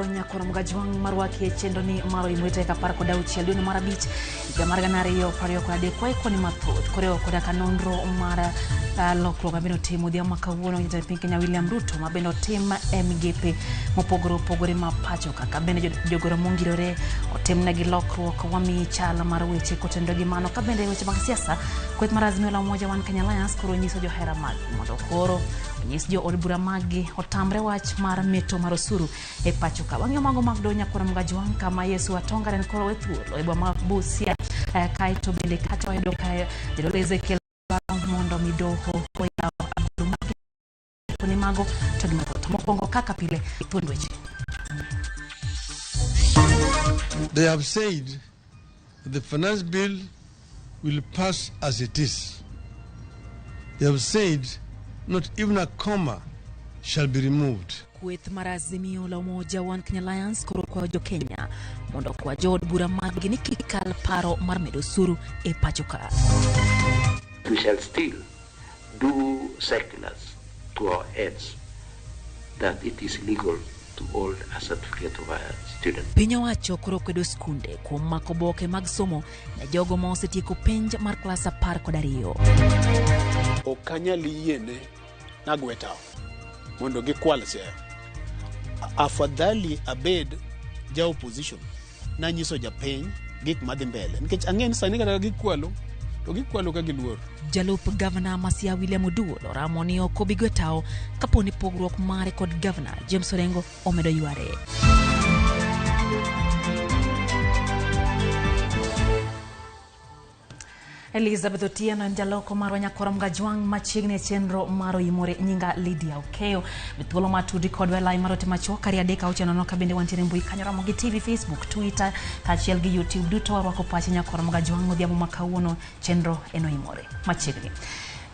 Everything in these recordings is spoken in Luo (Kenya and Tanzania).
Kamoro nyakoro mgajwang' marwaki e chenro ni mar oimore tarik 16 dwe mar 5 higa mar 2023 waikoni mathoth koriwo koda ka nonro mar lokruok mabende otim odhiambo ma kawuono gi jatend piny Kenya William Ruto ma bende otim e migepe mopogore opogore ma pacho kaka bende jogoro mongirore otimnegi lokruok wamiyi chal mar weche kotenore gi mano ka bende weche mag siasa kweth mar Azimio la Umoja One Kenya Alliance koro nyiso johera maggi mondo koro onyis jo od bura maggi otamre wach mar meto mar osuru e pacho ka. Wang'iyo mago mag doho nyakwar Mgajwang' kama Yesu Atonga ne koro we thuolo e boma ma Busia kaeto bende kacha wayudo ka jadolo Ezekiel dwaro mondo mi doho oyaw agulu mag ni mago to gi mathoth. Mokwongo kaka pile thuond weche. They have said the finance bill will pass as it is. They have said not even a comma shall be removed. Kweth mar Azimio la Umoja One Kenya Alliance koro kwayo jo Kenya mondo okwa jood bura maggi ni kik kal paro mar medo osuru e pacho ka. We shall still do circulars to our heads that it is legal to hold a certificate of a student. Piny owacho koro kwedo skunde kuom mako oboke mag somo ne jogo ma osetieko penj mar klas 12. Ok anyal yiene nagwe tawo mondo gikwal Siaya. Afadhali abed ja opposition nanyiso japiny gik madhi mbele nikech ang'e ni sani kata gikwalo to gikwalo ka giluor. Jalup gavana ma Siaya William Oduol oramo ni ok obi gwe tawo kapo ni pogruok mare kod gavana James Orengo omedo yware. Elizabeth Otieno en jaloko marwa nyakwara Mgajwang' machiegni e chenro mar Oimore nyinga Lydia Okeyo. Be thuolo mar tudri kodwa e lai mar ote machuok kari 3 6 0 ka bende wantiere mbui kanyo Ramogi TV, Facebook, Twitter kaachiel gi YouTube duto warwako pache nyakwara Mgajwang' odhiambo ma kawuono chenro en Oimore machiegni.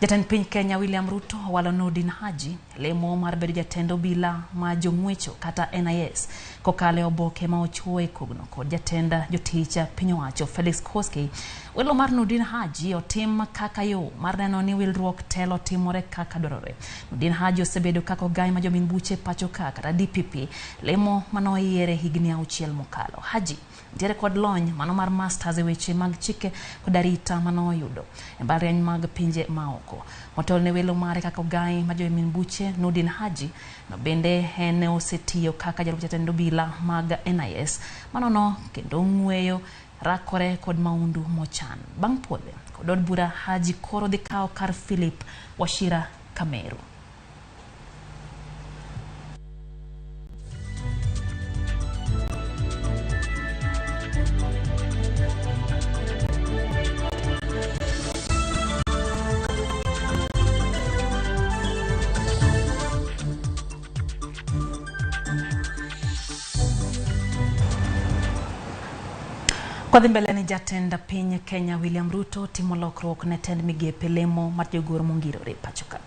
Jatend piny Kenya William Ruto owalo Nurdin Haji lemo mar bedo jatend obila ma jong'wecho kata NIS kokalo e oboke ma ochuo e kogno kod jatend jotich piny owacho Felix Koskei. Welo mar Nurdin Haji otim kaka yo mar neno ni wilruok telo timore kaka dwarore. Nurdin Haji osebedo kaka ogai ma jomin buche pacho ka kata DPP lemo manoyiere higni 6 mokalo. Haji nitiere kod lony mano mar masters e weche mag chike kod arita manoyudo e mbalariany mag pinje maoko. Motelo ne welo mare kaka ogai ma jomin buche Nurdin Haji no bende en osetiyo kaka jalup jatend obila mag NIS manono kendo ng'weyo rakore kod maundu mochan. Bang' puodhe kod od bura Haji koro dhi kawo kar Philip Wachira Kameru. Kwadhi mbele ni jatend piny Kenya William Ruto timo lokruok ne tend migepe lemo mar jogoro mongirore pacho ka.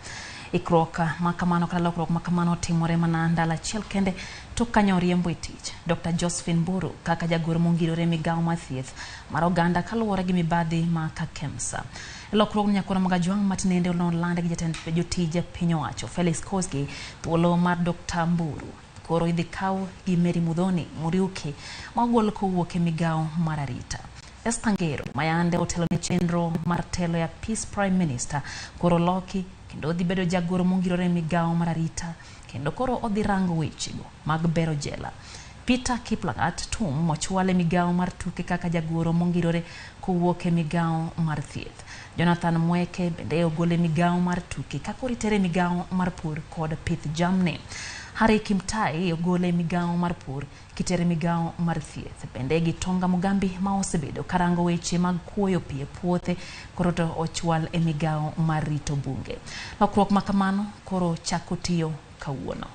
Ikruok ma kamano kata lokruok ma kamano timore mana ndalo achiel kende tok kanyo oriembo e tich Dr. Josephine Mburu kaka jagoro mongirore migawo mar thieth mar oganda kaluwore gi mibadhi ma Kakemsa. Lokruok nyakwar Magajwang' matinende nolandi gi jatend jotij piny owacho Felix Koskei thuolo mar Dr. Mburu koro idhi kaw gi Mary Muthoni Muriuki ma ogol kowuok e migawo mar arita. Esther Ngero mayande otelo ne chenro mar telo ya Peace Prime Minister koro loki kendo odhi bedo jagoro mongirore e migawo mar arita kendo koro odhi rango wechego mag bero jela. Peter Kiplagat Tum ochwal e migawo mar tuke kaka jagoro mongirore kowuok e migawo mar thieth. Jonathan Mweke bende ogol e migawo mar tuke kaka oritere e migawo mar pur kod pith jamni. Harry Kimtai ogol e migawo mar pur kitere migawo mar thieth. Bende Gitonga Mugambi ma osebedo karango weche mag kuoyo pi e puothe koro to ochwal e migawo mar rito bunge. Lokruok ma kamano koro chako tiyo kawuono.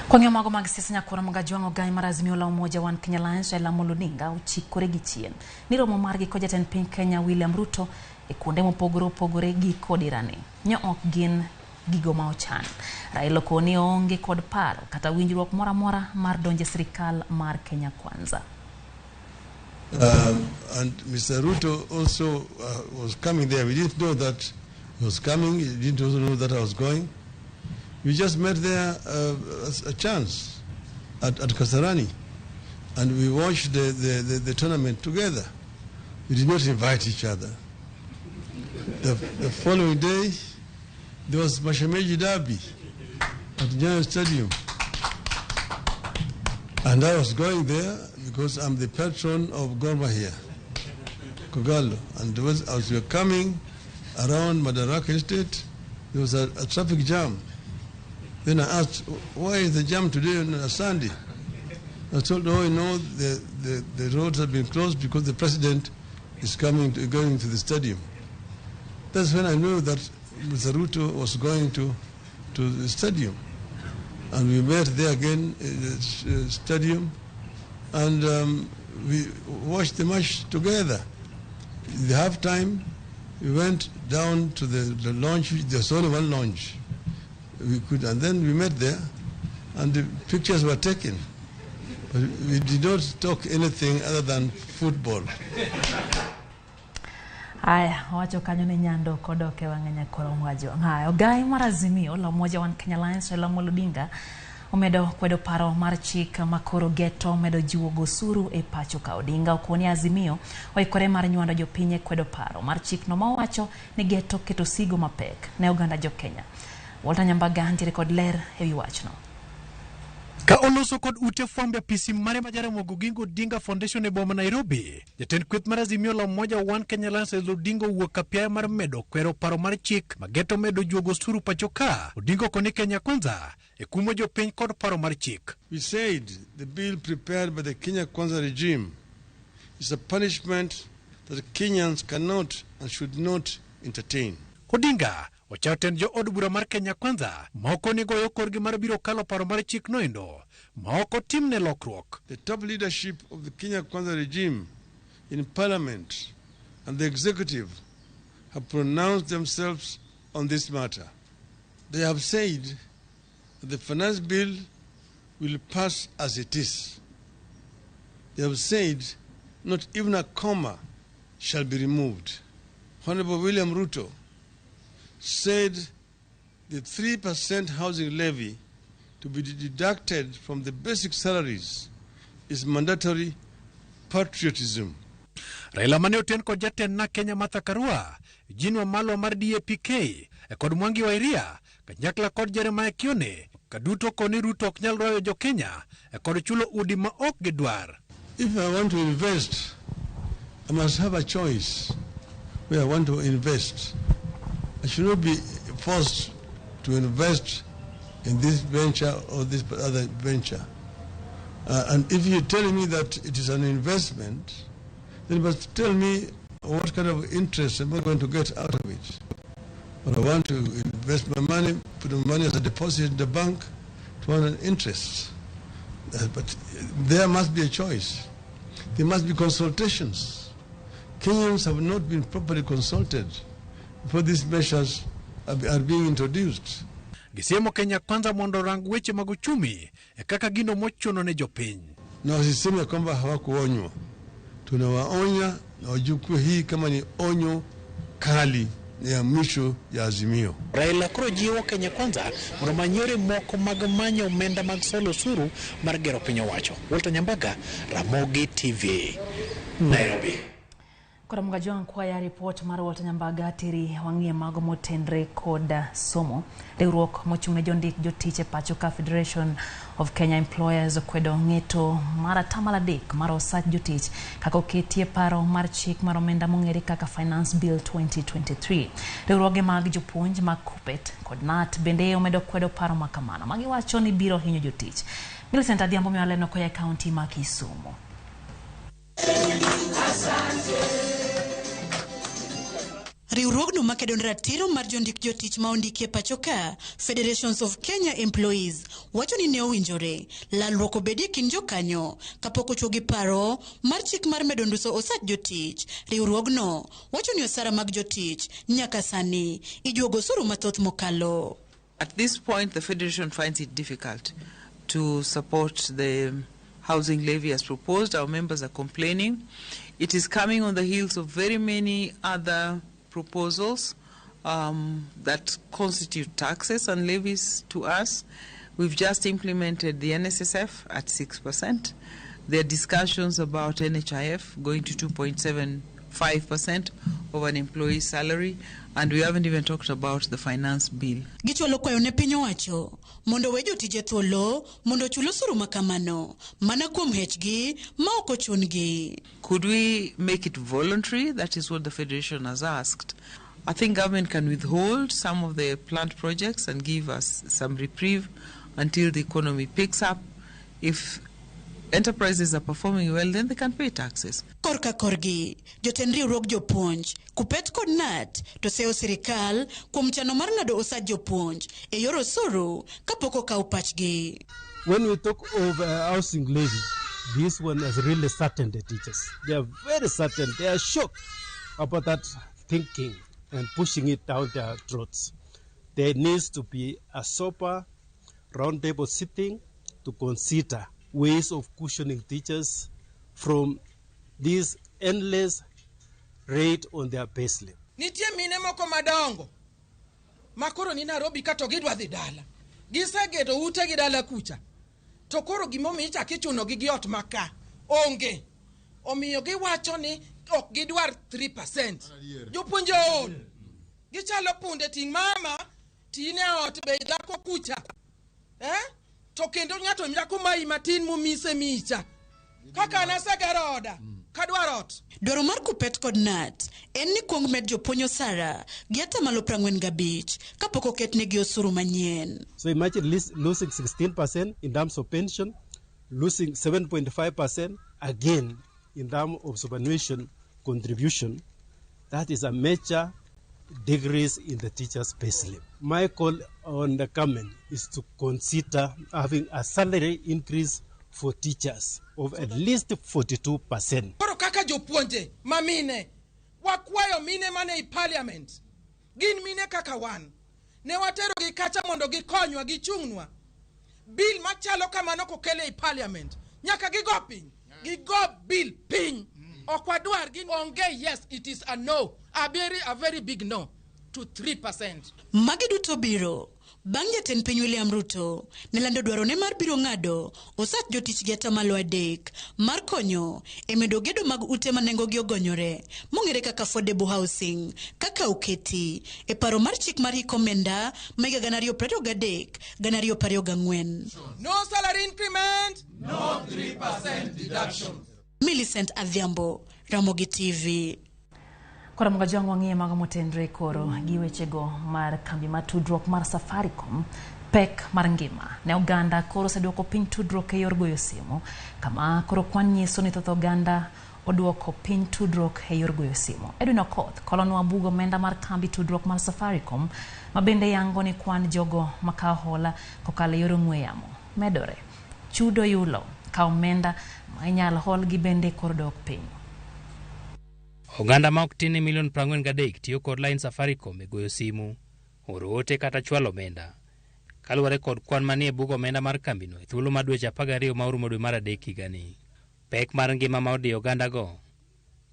Kwang'iyo mago mag siasa nyakwara Mgajwang' ogai mar Azimio la Umoja One Kenya Alliance Raila Amolo Odinga ochikore gi chien ni romo margi kod jatend piny Kenya William Ruto e kuonde mopogore opogore giko dirani nyo ok gin gigo ma ochan. Raila okoni oonge kod paro kata winjruok moro amora mar donjo e sirikal mar Kenya Kwanza. And Mr. Ruto also was coming there. We didn't know that he was coming. He didn't also know that I was going. We just met there as a chance at Kasarani. And we watched the tournament together. We did not invite each other. The following day, there was Mashemeji Derby at Nyayo Stadium. And I was going there because I'm the patron of Gor Mahia, Kogalo. And as we were coming around Madaraka Estate, there was a traffic jam. Then I asked, why is the jam today on a Sunday? I told, oh, you know, the roads have been closed because the president is going to the stadium. That's when I knew that Mr. Ruto was going to the stadium. And we met there again in the stadium, and we watched the match together. In the halftime, we went down to the lounge. There's only one lounge. We could, and then we met there, and the pictures were taken. But we did not talk anything other than football. Haya, wacho kanyo ni Nyando kodoke wang'enya koro mwajo. Haya, ogai mar Azimio la Umoja One Kenya Alliance Raila Amolo Odinga omedo kwedo paro mar chik makoro geto medo jiwo gosuru e pacho ka. Odinga okoni Azimio oikore mar nywando jopiny e kwedo paro mar chikno mawacho ni geto keto sigo mapek ne oganda jo Kenya. Walter Nyambaga ntiere kod ler ewi wachno. Ka oloso kod ute fwambo apisi mare ma Jaramogi Oginga Odinga Foundation e boma Nairobi, jatend kweth mar Azimio la Umoja One Kenya Alliance Raila Odinga owuok apiaya mar medo kwero paro mar chik ma geto medo juogo osuru pacho ka. Odinga okoni Kenya Kwanza e kumo jopiny kod paro mar chik. We said the bill prepared by the Kenya Kwanza regime is a punishment that Kenyans cannot and should not entertain. Odinga ochayo tend jo od bura mar Kenya Kwanza ma ok onego goyo korgi mar biro kalo paro mar chik noendo ma ok otimne lokruok. The top leadership of the Kenya Kwanza regime in parliament and the executive have pronounced themselves on this matter. They have said that the finance bill will pass as it is. They have said not even a comma shall be removed. Honorable William Ruto said the 3% housing levy to be deducted from the basic salaries is mandatory patriotism. Raila mane oten kod jatend na Kenya Martha Karua, Eugene Wamalwa mar DAPK e kod Mwangi wa Iria kanyakla kod Jeremiah Kione kaduto koni Ruto ok nyal rwayo jo Kenya e kod chulo udi ma ok gidwar. If I want to invest, I must have a choice where I want to invest. I should not be forced to invest in this venture or this other venture. And if you tell me that it is an investment, then you must tell me what kind of interest am I going to get out of it. But I want to invest my money, put my money as a deposit in the bank to earn an interest. But there must be a choice. There must be consultations. Kenyans have not been properly consulted before these measures are being introduced. Gisiemo Kenya Kwanza mondo orang weche mag uchumi e kaka gino mochuno ne jopiny. Na wasiseme kwamba hawakuonywa. Tunawaonya na wajukue hii kama ni onyo kali ya mwisho ya Azimio. Raila koro jiwo Kenya Kwanza mondo omany yore moko mag manyo omenda mag solo osuru mar gero piny owacho. Walter Nyambaga, Ramogi TV, Nairobi. Koro Mgajwang' kwaya ripot mar Walter Nyambaga tiri wang'ie mago motenre kod somo. Riwruok mochung' ne jondik jotich e pacho ka Federation of Kenya Employers okwedo ng'eto mar 3% mar osach jotich kaka oketie paro mar chik mar omenda mong'ere kaka Finance Bill 2023. Riwruoge mag jopuonj mag KUPPET kod KNUT bende omedo kwedo paro makamano magiwacho ni biro hinyo jotich. Millicent Adhiambo miyo leno koya e kaunti ma Kisumu. Riwruogno makedo ne ratiro mar jondik jotich ma ondiki e pacho ka, Federations of Kenya Employees, wacho ni ne owinjore lalruok obedie kind jokanyo kapok ochuo gi paro mar chik mar medo nduso osach jotich. Riwruogno wacho ni osara mag jotich nyaka sani ijuogo osuru mathoth mokalo. At this point, the Federation finds it difficult to support the housing levy as proposed. Our members are complaining. It is coming on the heels of very many other proposals that constitute taxes and levies to us. We've just implemented the NSSF at 6%. There are discussions about NHIF going to 2.75% of an employee's salary, and we haven't even talked about the finance bill. Gichwalo kwayo ne piny owacho mondo we jotije thuolo mondo ochul osuru ma kamano mana kuom hechgi ma ok ochun-gi. Could we make it voluntary? That is what the Federation has asked. I think government can withhold some of the plant projects and give us some reprieve until the economy picks up. If enterprises are performing well, then they can pay taxes. Korka korgi, jotend riwruog jopuonj, KUPPET kod KNUT to seyo sirikal kuom chano mar ng'ado osach jopuonj e yor osuru kapok okaw pachgi. When we talk of housing levy, this one has really saddened the teachers. They are very certain, they are shocked about that thinking and pushing it down their throats. There needs to be a sober roundtable sitting to consider ways of cushioning teachers from this endless rate on their payslip. Nitie mine moko madongo ma koro ni Nairobi ka to gidwa dhi dala. Gisegedo utegi dala kucha. To koro gimomiyo ichako ichunogi gi ot ma ka onge. Omiyo giwacho ni ok gidwar 3%. Jopuonje ool. Gichalo punde ting' mama tine ot be dhako kucha. Eh? To kendo ng'ato nyako mayi matin momise micha. Kaka an asegero oda. Kadwaro ot. Dwaro mar KUPPET kod KNUT en ni kuong med jopuonj osara gi atamalo 45 kapok oketnegi osuru manyien. So imagine losing 16% in terms of pension, losing 7.5% again in terms of superannuation contribution. That is a major decrease in the teacher's payslip. My call on the government is to consider having a salary increase for teachers of at least 42%. Koro kaka jopuonje ma mine, wakwayo mine mane i parliament, gin mine kaka wan. Ne waterogi kacha mondo gikonywa, gichung'nwa. Bill machalo kamano kokele i parliament, nyaka gigo piny. Gigo bill piny. Ok wadwar gin onge yes, it is a no. A very big no to 3%. Magi duto biro bang' jatend piny William Ruto ne lando dwarone mar biro ng'ado osach jotich gi atamalo 3 mar konyo e medo gedo mag ute ma nengogi ogonyore mong'ere kaka affordable housing kaka oketi e paro mar chik mar hik omenda ma higa 2023 2024. No salary increment, no 3% deduction. Millicent Adhiambo, Ramogi TV. Koro mondo jong wang'iye mago motenre koro gi wechego mar kambi mar tudruok mar Safaricom. Pek mar ngima ne oganda koro oseduoko piny tudruok e yor goyo simu, kama koro kwan nyiso ni thoth oganda oduoko piny tudruok e yor goyo simu. Edwin Okoth kolonwa bug omenda mar kambi tudruok mar Safaricom, ma bende yango ni kwan jogo makawo hola kokalo e yor ong'we yamo medore. Chudo yulo ka omenda ma inyalo holgi bende koro dok piny. Oganda ma ok tin ne milion 43 tiyo kod line Safaricom e goyo simu, oro ote kata chwalo omenda. Kaluwore kod kwan manie bug omenda mar kambino e thuolo mar dweche 12 ma orumo dwe mar adek higani. Pek mar ngima ma odiyo ogandago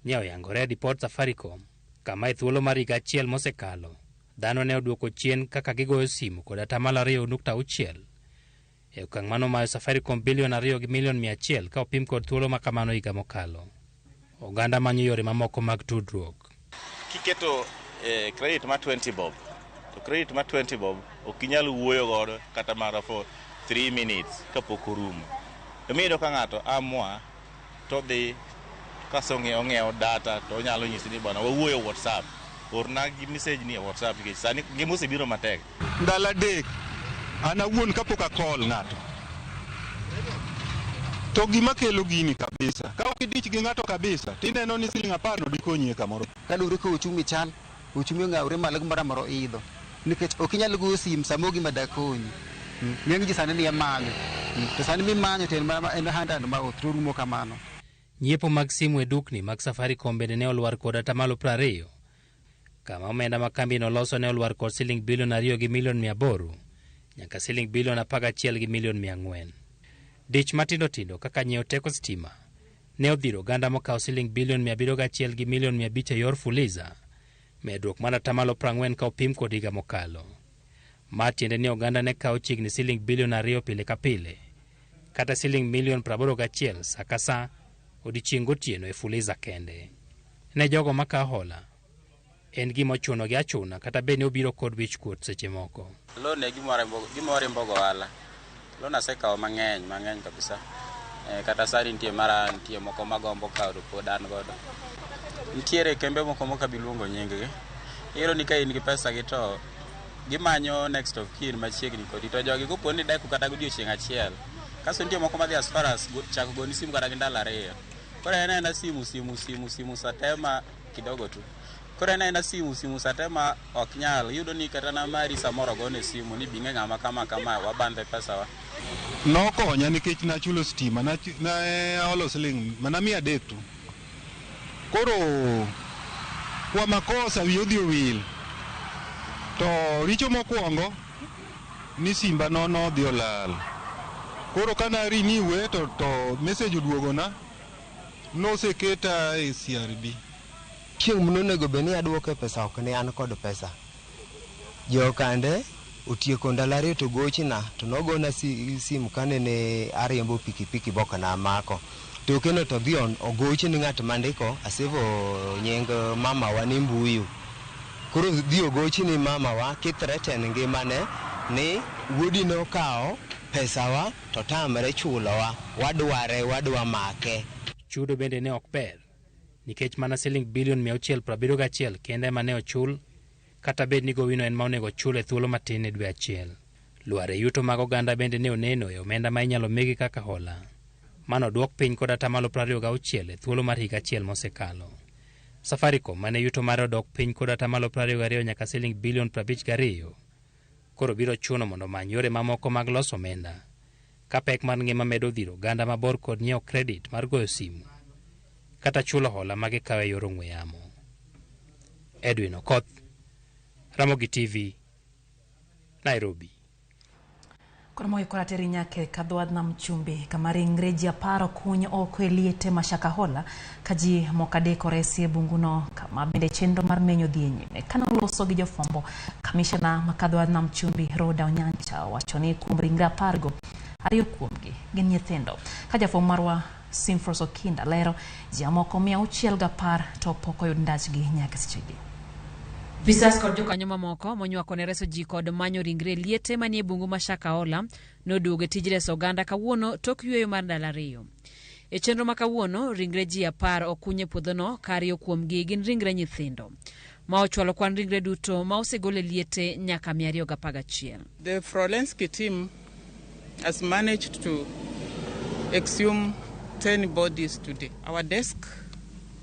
nye oyangore e ripod Safaricom, kama e thuolo mar higa achiel mosekalo, dhano ne oduoko chien kaka gigoyo simu kod atamalo 2.6. E okang' mano mayo Safaricom bilion 2 gi milion 100 ka opim kod thuolo ma kamano higa mokalo. Oganda manyo yore mamoko mag tudruok. Kiketo credit ma 20 bob to credit ma 20 bob ok inyal wuoyo godo kata mana for 3 minutes kapok orumo. Ema iyudo ka ng'ato amua to dhi kaso ong'iewo data to onyalo nyisi ni bwana wawuoyo WhatsApp, orna gi message ni e WhatsApp nikech sani ngima osebiro matek. Ndalo 3 an awuon kapok akol ng'ato to gima kelo gini kabisa ka ok idich gi ng'ato kabisa tineno ni siling 10 no dikonyie kamoro. Kaluwore ka uchumi chal, uchumi ong'awore malo gimoro amora idho nikech ok inyal goyo sim samo gima dakonyi. Ng'eny ji sani ni e manyo to sani mimanyo to en mana en hand and mouth to rumo kamano. Nyiepo mag simu e dukni mag Safaricom bende ne olwar kod atamalo 20, kama omenda ma kambino loso ne olwar kod siling bilion 2 gi milion 800 nyaka siling bilion 11 gi milion 400. Dich matindo tindo kaka nyiewo teko sitima ne odhiro oganda mokawo siling bilion 701 gi milion 500 e yor Fuliza, medruok mar atamalo 40 ka opim kod higa mokalo. Ma tiende ni oganda ne kawo chiegni siling bilion 2 pile ka pile, kata siling milion 81 sa ka sa odiechieng' gotieno e Fuliza kende. Ne jogo makawo hola, en gima ochuno gi achuna kata bed ni obiro kod wichkuot seche moko. Loan e gima warimbo go ohala. Loan asekawo mang'eny mang'eny kabisa. Kata sani nitie mara nitie moko magombo kawo to pod an godo. Nitiere kembe moko mok abi luongo nying gi. Iyudo ni ka in gi pesa gi to gimanyo next of kin machiegni kodi to jogi kopo ni ideko kata godiochieng' achiel. Kasto nitie moko madhi as far as chako goni simu kata gi ndalo 2. Koro en aena simu simu simu simu sate ma kidogo tu. Koro en aena simu simu sate ma ok nyal. Iyudo ni kata na mari samoro ogone simu ni bing'e ng'ama kama kama wabandhe pesawa. Nokonya nikech nachulo stima, ne aolo siling mana 300 tu. Koro kwa makosa wiya odhi owil. To richo mokwongo ni simba no nodhi olal. Koro kana renew to message oduogona noseketa e CRB. Chieng' monego bed ni aduoke pesa ok ne an kod pesa. Jokande otieko ndalo 2 to gochna to nogona simu kanene ariembo pikipiki bok namako. To kendo to dhi ogochi ni ng'at mandiko asevo nying mamawa ni Mbuyu. Koro dhi ogochi ni mamawa kithreaten ngimane ni wuodi nokawo pesawa to tamre chulowa, wadware wadwa make. Chudo bende ne ok ber nikech mana siling bilion 671 kende ema ne ochul, kata bed ni gowino en ma onego ochul e thuolo matin e dwe achiel. Lwar e yuto mag oganda bende ne oneno e omenda ma inyalo migi kaka hola. Mano odwok piny kod atamalo 26 e thuolo mar higa achiel mosekalo. Safaricom mane yuto mare odok piny kod atamalo 22 nyaka siling bilion 52 koro biro chuno mondo omany yore mamoko mag loso omenda ka pek mar ngima medo dhiro oganda mabor kod nyiewo credit mar goyo simu kata chulo hola ma gikawo e yor ong'we yamo. Edwin Okoth, Ramogi TV, Nairobi. Koro moikore ateri nyaka e kadhwadh nam chumbi kama ringre ji 10 okuny oko e liete ma Shakahola ka ji moko 3 oresi e bunguno kama bende chenro mar menyo dhi e nyime. Kane oloso gi jofwambo, kamishna ma kadhwadh nam chumbi Roda Onyancha owacho ni kuom ringre 10 go, 2 kuomgi gin nyithindo. Ka jafwambo marwa Simfros Okinda lero, ji moko 610 to pok oyud ndachgi nyaka sechegi. Visas kod jokanyo mamoko monywako ne reso ji kod manyo ringre liete manie bungu ma Shakahola noduogo e tij reso oganda kawuono tok yweyo mar ndalo 2. E chenro ma kawuono, ringre ji 10 okuny e puodhono ka 2 kuomgi gin ringre nyithindo. Ma ochwalo kwan ringre duto ma osegol e liete nyaka 211. The forensic team has managed to exhume 10 bodies today. Our desk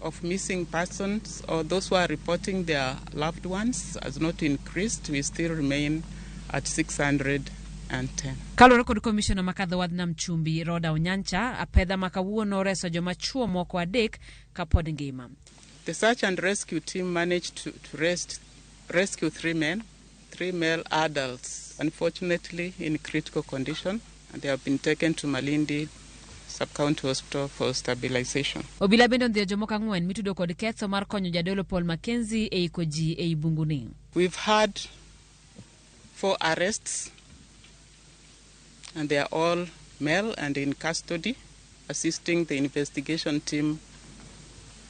of missing persons or those who are reporting their loved ones has not increased. We still remain at 610. Kaluwore kod komishona ma kadho nam chumbi Roda Onyancha, apedha ma kawuono oreso joma chuo moko 3 kapod ngima. The search and rescue team managed to rescue 3 men, 3 male adults, unfortunately in critical condition, and they have been taken to Malindi Sub-County Hospital for stabilization. Obila bende ondhiyo jomoko 4 mitudo kod ketho mar konyo jadolo Paul Mackenzie e iko ji ei bunguni. We've had 4 arrests and they are all male and in custody, assisting the investigation team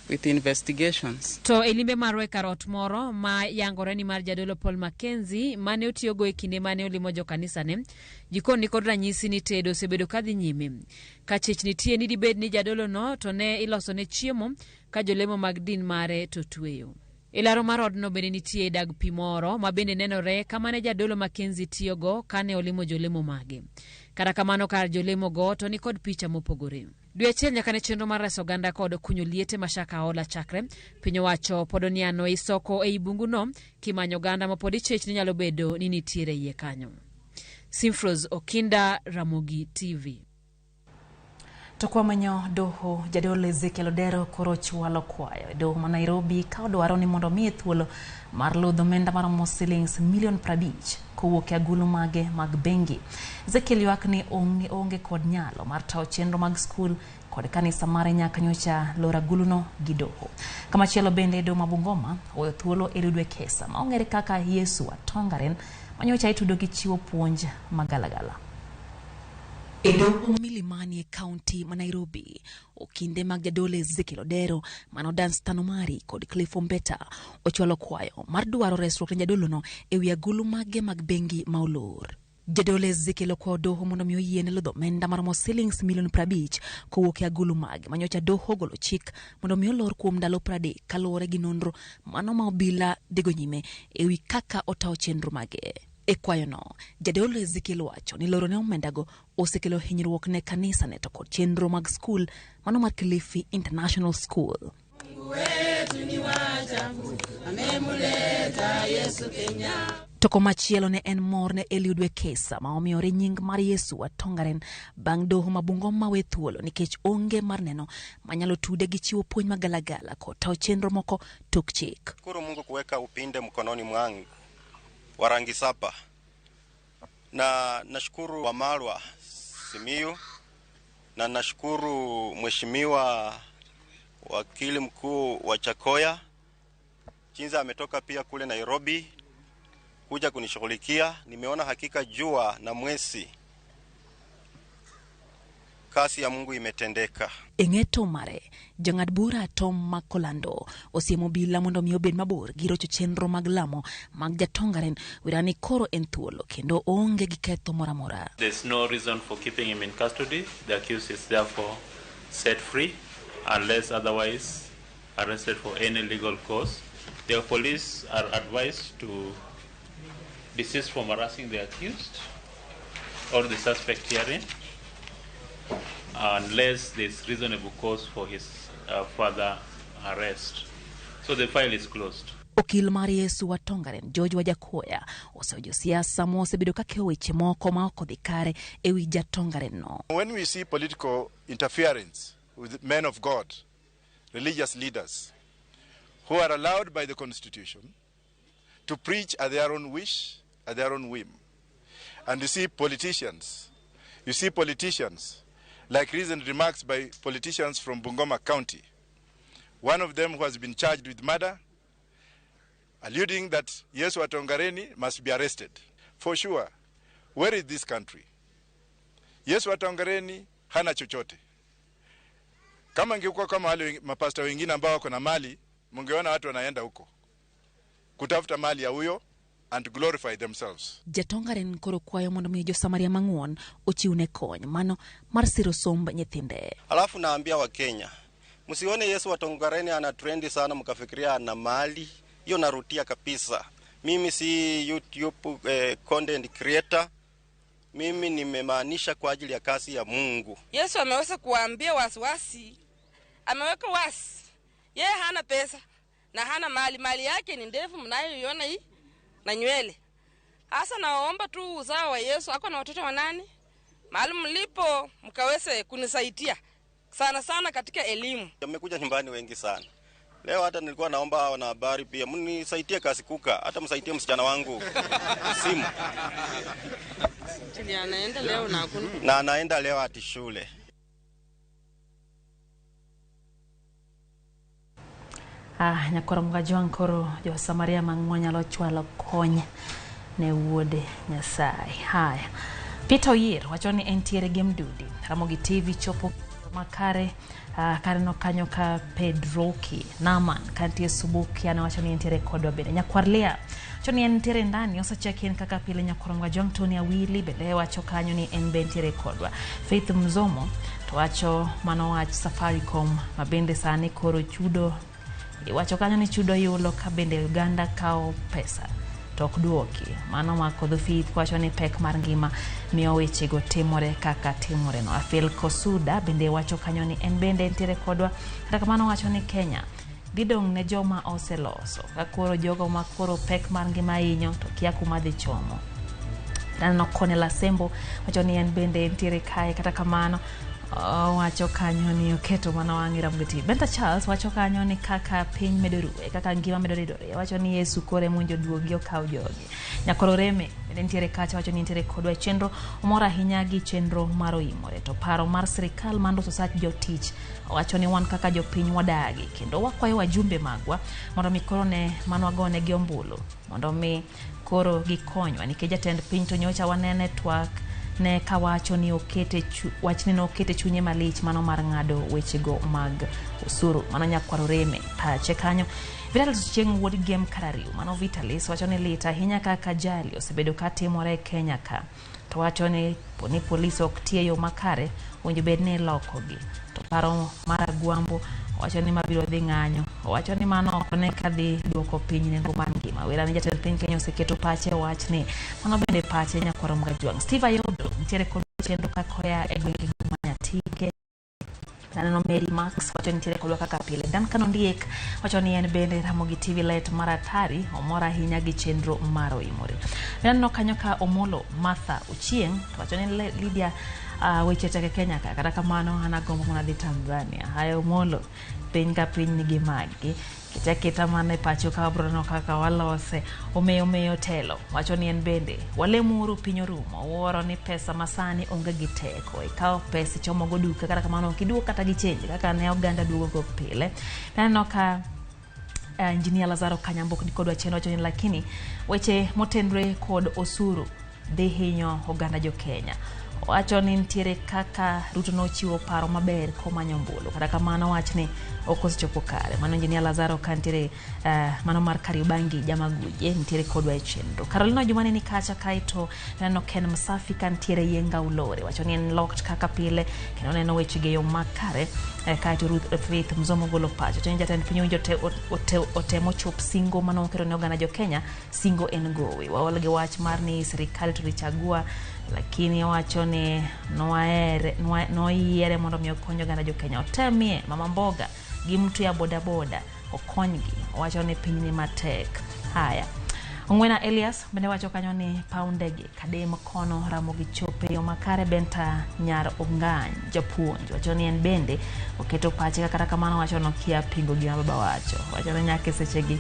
with investigations. To e limbe marwa e kar ot moro ma yangore ni mar jadolo Paul Mackenzie mane otiyogo e kinde mane olimo jokanisane, jikon ni kod ranyisi ni tedo osebedo kadhi nyime. Ka chich nitie ni dibed ni jadolo no to ne ilosone chiemo ka jolemo mag din mare to tweyo. E laro mar odno bende nitie dag pi moro ma bende nenore kama ne jadolo Mackenzie tiyogo kane olimo jolemo mage. Kata kamano kar jolemo go to ni kod picha mopogore. Dwe achiel nyaka ne chenro mar reso oganda kod kunyo liete ma Shakahola chakre, piny owacho pod oniano ei soko ei bunguno kimanyo oganda ma pod ichich ni nyalo bedo ni nitiere iye kanyo. Simfros Okinda, Ramogi TV. To kwa manyo doho, jadolo Ezekiel Odero koro chwalo kwayo e doho ma Nairobi ka odwaro ni mondo omiye thuolo mar ludho omenda maromo silings milion 50 kowuok e agulu mage mag bengi. Ezekiel ywak ni onge kod nyalo mar tayo chenro mag skul kod kanisa mare nyaka nyocha lor aguluno gi doho. Kamachielo bende doho ma Bungoma oweyo thuolo Eliud Wekesa ma ong'ere kaka Yesu wa Tongaren manyocha itudo gi chiwo puonj magalagala. E doho ma Milimani e kaunti ma Nairobi, okinde mag jadolo Ezekiel Odero mano Danstan Omari kod Cliff Ombeta ochwalo kwayo mar dwaro resruok ne jadolono e wi agulu mage mag bengi ma olor. Jadolo Ezekiel okwayo doho mondo mi oyiene lodho omenda maromo silings milion 50 kowuok e agulu mage manyocha doho ogolo chik mondo mi olor kuom ndalo 30 kaluwore gi nonro mano ma obila dhigo nyime e wi kaka otawo chenro mage. E kwayono, jadolo Ezekiel wacho ni loro ne omendago osekelo hinyruok ne kanisa ne to kod chenro mag skul mano mar Kilifi International School. To komachielo ne en mor ne Eliud Wekesa ma omiyore nying mar Yesu wa Tongaren bang' doho ma Bungoma we thuolo nikech onge mar neno manyalo tude gi chiwo puonj magalagala kod tayo chenro moko tok chik. Shukuru Mungu kuweka upinde mkononi mwangu wa rangi saba, na nashukuru Wamalwa Simiyu, na nashukuru Mheshimiwa Wakili Mkuu wa Chakoya Chinza ametoka pia kule Nairobi kuja kunishughulikia. Nimeona hakika jua na mwezi, kasi ya Mungu imetendeka. E ng'eto mare, jang'ad bura Tom Makolando osiemo obila mondo mi obed mabor gi rocho chenro mag lamo mag Jatongaren wirani koro en thuolo kendo oonge gi ketho moro amora. There's no reason for keeping him in custody. The accused is therefore set free unless otherwise arrested for any legal cause. The police are advised to desist from harassing the accused or the suspect herein unless there's reasonable cause for his further arrest. So the file is closed. Okil mar Yesu wa Tongaren, George Wajackoyah, osewo josiasa mosebedo ka keyo weche moko ma ok odhi kare e wi Jatongaren no. When we see political interference with men of God, religious leaders, who are allowed by the Constitution to preach at their own wish, at their own whim. And you see politicians, like recent remarks by politicians from Bungoma County, one of them who has been charged with murder, alluding that Yesu wa Tongareni must be arrested. For sure, where is this country? Yesu wa Tongareni hana chochote. Kama ingekuwa kama wale mapasta wengine ambao wako na mali, mungeona watu wanaenda huko kutafuta mali ya huyo and glorify themselves. Jatongaren koro kwayo mondo mi jo-Samaria mang'won ochiwne kony mano mar siro somb nyithinde. Alafu naambia Wakenya, msione Yesu wa Tongareni ana trendi sana mkafikiria ana mali. Hiyo narutia kabisa. Mimi si YouTube content creator. Mimi nimemaanisha kwa ajili ya kazi ya Mungu. Yesu ameweza kuambia wasiwasi, ameweka wasi. Yeye hana pesa na hana mali, mali yake ni ndefu mnayoiona hii na nywele. Hasa naomba tu uzao wa Yesu, ako na watoto 8. Mahali mlipo mkaweze kunisaidia sana sana katika elimu. Wamekuja nyumbani wengi sana. Leo hata nilikuwa naomba wanahabari pia mnisaidie kazi kuka, hata msaidie msichana wangu simu. Ndiye anaenda leo na hakuna. Na anaenda leo hadi shule. Nyakoro Mgajwang' koro jo Samaria mang'won nyalo chwalo kony ne wuode Nyasaye. Haya. Peter Oyier wacho ni entiere gi Mdudi. Ramogi TV chopo makare kare no kanyo ka Pedroki Naman kantie Subuki anawacho ni entiere kodwa bende. Nyakwar Lea wacho ni entiere ndani osecheki en kaka pile. Nyakwar Mgajwang' Tony Awili bende wacho kanyo ni en be entiere kodwa. Faith Mzomo to wacho mano wach Safaricom ma bende sani koro chudo iwacho kanyo ni chudo yulo ka bende Uganda kawo pesa to ok duoki. Mano mako dho Faith wacho ni pek mar ngima miyo wechego timore kaka timore no. Afil Kosuda bende wacho kanyo ni en bende entiere kodwa. Kata kamano wacho ni Kenya dhi dong' ne joma oseloso ka koro jogo ma koro pek mar ngima hinyo to kia kuma dhi chomo. Aneno Cornel Asembo wacho ni en bende entiere kae. Kata kamano Owacho kanyo ni oketo mana wang'e Ramogi TV. Benta Charles wacho kanyo ni kaka piny medo ruwe, kaka ngima medo ridore. Wacho ni Yesu kore monjo duogi okaw jogi. Nyakoro Reme bende nitiere kacha wacho ni nitiere kodwa e chenro. Omor ahinya gi chenro mar oimore. To paro mar sirikal mar loso sach jotich wacho ni wan kaka jopiny wadagi kendo wakwayo wajumbe magwa mondo mi koro ne manwagonegi ombulu mondo mi koro gikonywa nikech jatend piny to nyocha wanene twak ne kawacho ni okete wachni nokete chunye malich mano mar ng'ado wechego mag osuru. Mano nyakwaro Reme pache kanyo. Vitalis Chieng' wuod Gem Karariu, mano Vitalis wacho ni lit ahinya kaka ajali osebedo ka timore e Kenya ka. To wacho ni poni polis ok ti e yo makare, owinjo bed ni ilokogi. To paro mar Agwambo owacho ni mabiro dhi ng'anyo. Owacho ni mano ok ne ka dhi duoko piny nengo mar ngima. Wera ni jatend piny Kenya oseketo pache e wachni. Mano bende pache nyakwaro Mgajwang'. Steve Ayodo nitiere kod chenro kaka oya e gwenge ma Nyatike. Aneno Mary Max wacho ni nitiere kodwa kaka pile. Duncan Ondiek wacho ni en bende Ramogi TV let mar atari omor ahinya gi chenro mar Oimore. Aneno kanyo ka Omolo Martha Ochieng to wacho ni Lydia weche tek e Kenya ka kata kamano an agombo mana dhi Tanzania. Hayo Omolo piny ka piny nigi maggi. Kete aketa mana e pacho ka wabro neno kaka walose. Omeyo omeyo telo wacho ni en bende walemuru piny orumo. Wuoro ni pesa masani onge gi teko. Ikawo pesa ichomo go duka kata kamano ok iduog kata gi change kaka ne oganda duogo go pile. Aneno ka Engineer Lazaro Kanyambok ni kodwa chien wacho ni lakini weche motenre kod osuru dhi hinyo oganda jo Kenya. Owacho ni nitiere kaka Ruto nochiwo paro maber komanyo ombulu. Kata kamano wachni ok osechopo kare. Mano Engineer Lazaro ka nitiere mano mar Kariobangi Jamaguje nitiere kodwa e chenro. Carolina Jumani ni kacha kaeto neno Ken Msafi ka nitiere Yenga Ulore. Wacho ni en locked kaka pile kendo neno weche ge yo makare. Kaeto Ruth Faith Mzomo golo pacho. Wacho ni jatend piny owinjo otemo chop singo mano oketo ne oganda jo Kenya. Singo en gowi. Waol gi wach mar ni sirikal tulichagua lakini owacho ni noyiere mondo mi okony oganda jo Kenya. Otemie mama mboga gi mtu ya bodaboda okonygi. Owacho ni piny ni matek. Haya. Ong'wena Elias bende wacho kanyo ni paw ndege Kadem kono Ramogi chope yo makare. Benta Nyar Ongany japuonj wacho ni en bende oketo pache kata kamano wacho nokia pingo gima baba wacho. Wacho ni nyaka e sechegi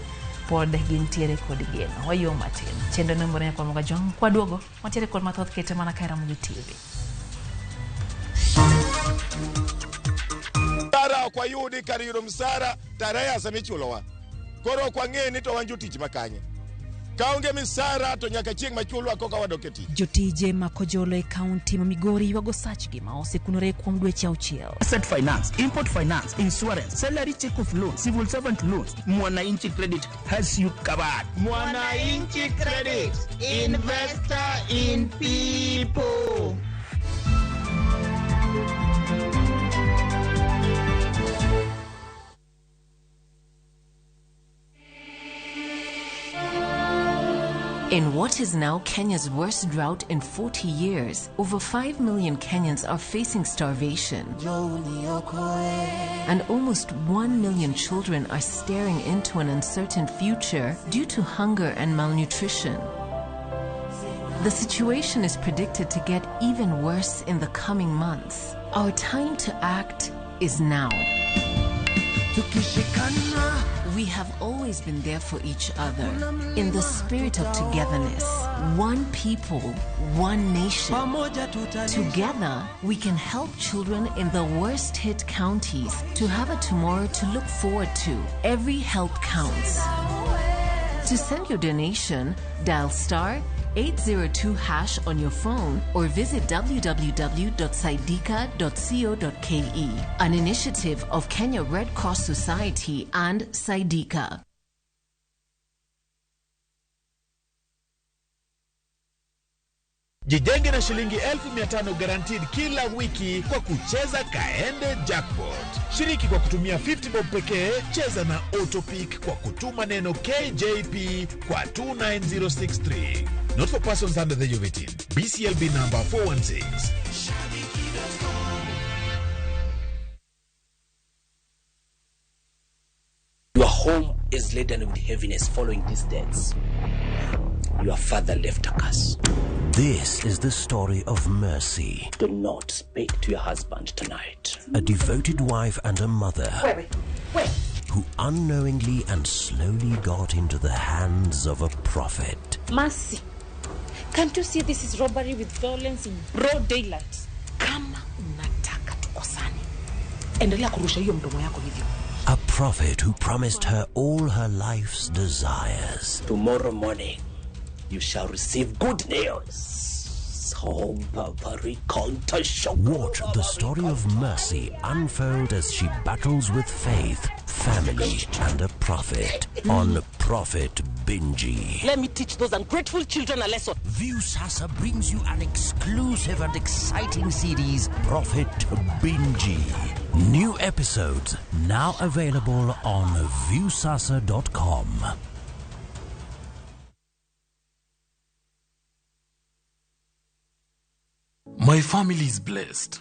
pod gintiere kod geno. Wayuo matin. Chenro no mbore kwa Mugajwang'. Kwaduogo wantiere kod mathoth kete mana ka Ramogi TV. Msara ok wayudi kar yudo msara tarehe hasa michulowa. Koro ok wang'e ni to wan jotich makanye. Kaonge misara to nyaka chieng' machulwa koka wadok e tich. Jotije ma Kojolo e kaunti ma Migori ywago sachgi ma osekunore kuom dweche auchiel. Asset finance, import finance, insurance, salary check of loan, civil servant loans. Mwananchi Credit has you covered. Mwananchi Credit, investor in people. In what is now Kenya's worst drought in 40 years, over 5 million Kenyans are facing starvation. And almost 1 million children are staring into an uncertain future due to hunger and malnutrition. The situation is predicted to get even worse in the coming months. Our time to act is now. We have always been there for each other in the spirit of togetherness. One people, one nation. Together, we can help children in the worst hit counties to have a tomorrow to look forward to. Every help counts. To send your donation, dial star 802 hash on your phone or visit www.saidika.co.ke. An initiative of Kenya Red Cross Society and Saidika. Jijenge na shilingi 1500 guaranteed kila wiki kwa kucheza Kaende Jackpot. Shiriki kwa kutumia 50 bob pekee, cheza na Autopick kwa kutuma neno KJP kwa 29063. Not for persons under the age of 18. BCLB number 416. Your home is laden with heaviness following these deaths. Your father left a curse. This is the story of Mercy. Do not speak to your husband tonight. A devoted wife and a mother. Wait, wait. Who unknowingly and slowly got into the hands of a prophet. Mercy, can't you see this is robbery with violence in broad daylight? Kama unataka tukosane, endelea kurusha hiyo mdomo yako hivyo. A prophet who promised her all her life's desires. Tomorrow morning, you shall receive good news. Watch the story of Mercy unfold as she battles with faith, family, and a prophet on Prophet Binji. Let me teach those ungrateful children a lesson. Viusasa brings you an exclusive and exciting series, Prophet Binji. New episodes now available on Viusasa.com. My family is blessed.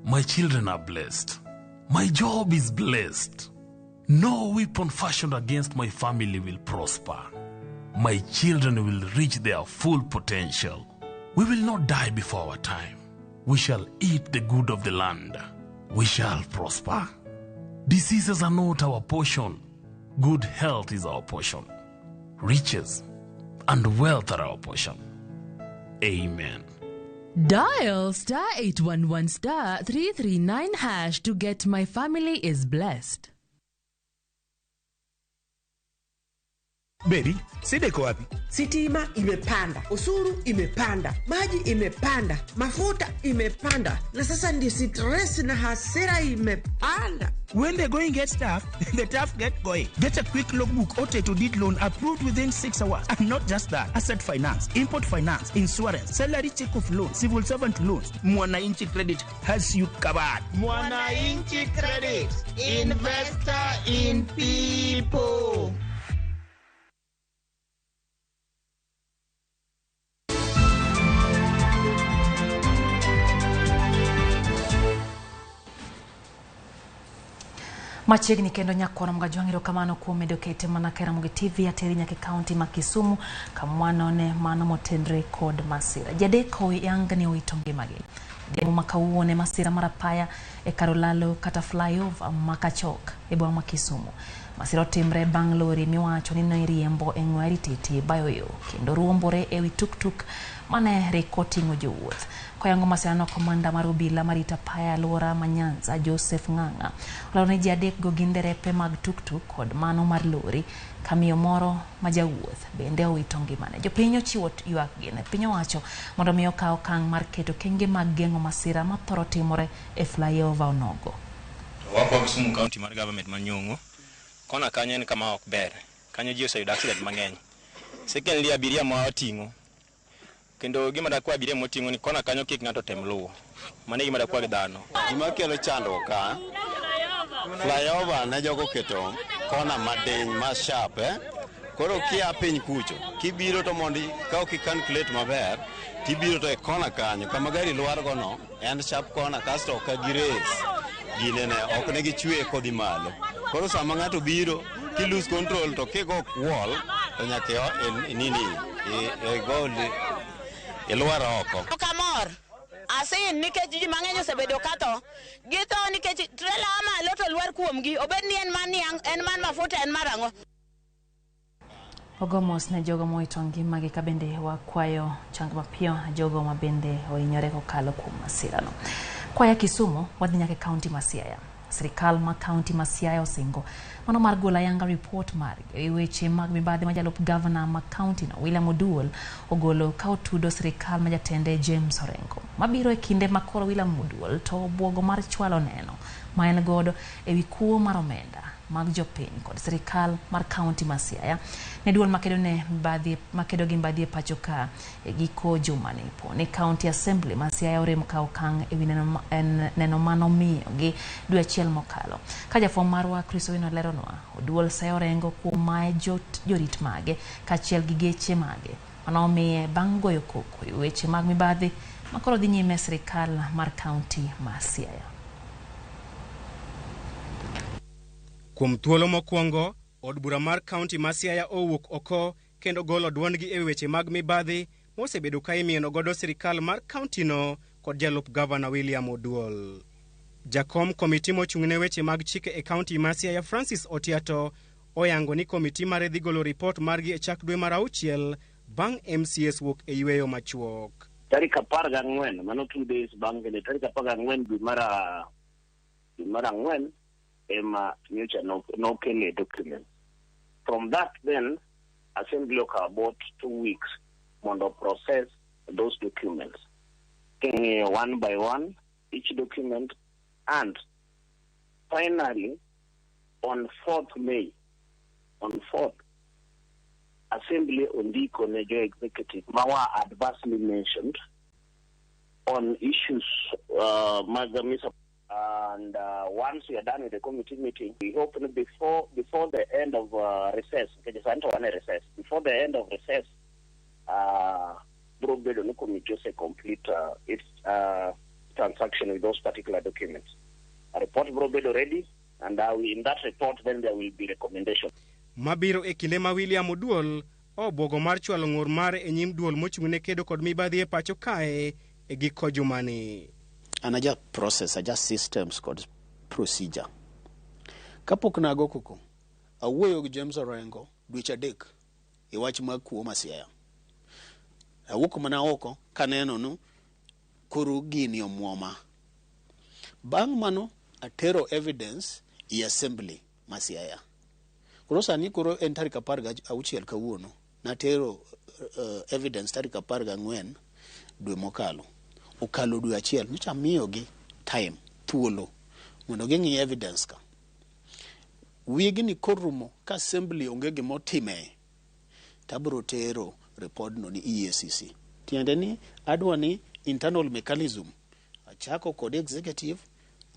My children are blessed. My job is blessed. No weapon fashioned against my family will prosper. My children will reach their full potential. We will not die before our time. We shall eat the good of the land. We shall prosper. Diseases are not our portion. Good health is our portion. Riches and wealth are our portion. Amen. Dial star 811 star 339 hash to get My Family is Blessed. Baby, shida iko wapi? Sitima imepanda, ushuru imepanda, maji imepanda, mafuta imepanda, na sasa ndio stress na hasira imepanda. When the going gets tough, the tough get going. Get a quick logbook or title deed loan approved within 6 hours. And not just that, asset finance, import finance, insurance, salary check off loan, civil servant loans. Mwananchi Credit has you covered. Mwananchi Credit, investor in people. Machiegni kendo nyakwaro Mgajwang' erokamano kuom medo kete mana ka Ramogi TV ateri nyaka e kaunti ma Kisumu kamwanone mano motenre kod masira. Jadek oyang ni owito ngimagi. Odhiambo ma kawuono e masira mar apaya e kar olalo kata flyover ma Kachok e boma ma Kisumu. Masira otimre bang' lori miwacho ni ne riembo e ng'we arititi bayo yo kendo ruombore ewi tuktuk mane rik oting'o jowuoth. Koyango masirano, komanda mar obila marito apaya alwora ma Nyanza Joseph Ng'ang'a olero ni ji adek go gin derepe mag tuktuk kod mano mar lori ka miyo moro ma jawuoth bende owito ngimane. Jopiny ochiwo ywakgi ne piny owacho mondo mi okaw okang' mar keto kenge mag geng'o masira ma thoro timore e flyover onogo. Wakwa Kisumu County mar government ma Nyong'o, kona kanyo en kama ok ber. Kanyo ji oseyudo accident mang'eny. Secondly, abiria ma wating'o kendo gima dakwa abiria moting'o ni kona kanyo kik ng'ato tem luwo. Mano e gima dakwa gi dhano. Gima kelo chandruok ka, flyover ne jogo oketo kona madiny ma sharp, Koro kia piny kucho, kibiro to mondi ka ok i-calculate maber, tibiro to e kona kanyo, kama gari lwar go no, en sharp kona kasto ok gi race. Ginene, ok ne gichwe kodhi malo. Koro sama ng'ato biro, ki lose control to kigo wall, to nyaka nini, igo ilwar oko. Ok amor. Asin nikech ji mang'eny osebedo katho. Githo nikech trela a malo to lwar kuomgi. Obed ni en man niang', en man mafuta, en mar ang'o. Ogo mos ne jogo mowito ngimagi ka bende wakwayo chang mapiyo jogo ma bende ohinyore kokalo kuom masirano. Kwaya Kisumu wadhi nyaka e kaunti ma Siaya. Sirikal ma kaunti ma Siaya osingo mano mar golo ayanga ripot margi e weche mag mibadhi ma jalup gavana ma kaunti no William Oduol ogolo ka otudo sirikal ma jatende James Orengo. Mabiro e kinde ma koro William Oduol to obwogo mar chwalo neno ma en godo ewi kuo mar omenda mag jopiny kod sirikal mar kaunti ma Siaya ne duol makedo ne mibadhi makedo gi mibadhi e pacho ka e giko jumani. Po ni County Assembly ma Siaya orem kawo okang' ewi neno manomiyogi dwe achiel mokalo. Ka jafwambo marwa Chris Owino leronwa, Oduol sayo Orengo kuom maye jorit mage kaachiel gi geche mage manomiye bang' goyo koko e weche mag mibadhi makoro dhi nyime e sirikal mar kaunti ma Siaya. Kuom thuolo mokwongo, od bura mar kaunti ma Siaya owuok oko kendo golo duondgi e weche mag mibadhi mosebedo ka imieno godo sirikal mar kauntino kod jalup gavana William Oduol. Jakom komiti mochung'ne weche mag chike e kaunti ma Siaya Francis Otiato oyango ni komiti mare dhi golo ripot margi e chak dwe mar auchiel bang' MCAs wuok e yweyo machuok. Tarik 14, mano 2 days bang' kendo tarik 14 dwe mar ang'wen ema nyocha nokele document. From that then, assembly okawo about 2 weeks mondo process those documents. King'iyo one by one each document, and finally on 4th May, on 4th, assembly ondiko ne jo executive ma were adversely mentioned on issues mag and once we are done with the committee meeting, we hope before the end of recess, nikech sani to wan e recess, before the end of recess, bro bedo ni committee ose complete its transaction with those particular documents. A report bro bedo ready, and in that report then there will be recommendation. Mabiro e kinde ma William Oduol obwogo mar chwalo ng'ur mare e nyim duol mochung'ne kedo kod mibadhi e pacho kae e giko jumani. An aja process, aja systems kod procedure. Kapok nago koko, awuoyo gi James Orengo dweche 3 e wach mag kuo ma Siaya. Awuok mana oko kaneno nu koro gini omuoma. Bang' mano atero evidence e assembly ma Siaya. Koro sani koro en tarik 16 kawuono. Natero evidence tarik 14 dwe mokalo. Okalo dwe achiel. Nyocha amiyogi time, thuolo mondo ging'i evidence ka. Wigni korumo ka assembly onge gimotime, tabro tero report no ni EACC. Tiende ni adwa ni internal mechanism achako kod executive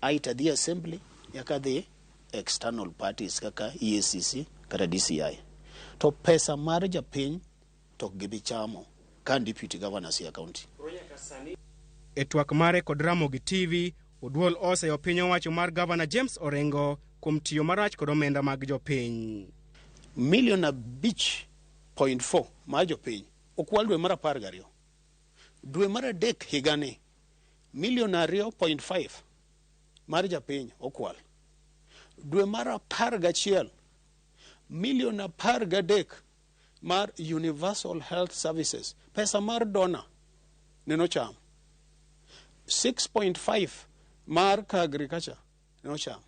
aita dhi assembly nyaka dhi external parties kaka EACC kata DCI. To pesa mar japiny to ok gibi chamo ka an deputy governor Siaya County. E twak mare kod Ramogi TV, Oduol oseyo piny owacho mar gavana James Orengo kuom tiyo marach kod omenda mag jopiny. Milion 5.4 mar jopiny okwal dwe mar 12. Dwe mar adek higani milion 2.5 mar japiny okwal. Dwe mar 11 milion 13 mar Universal Health Services, pesa mar donor nenocham. 6.5 mar ka agriculture nenocham.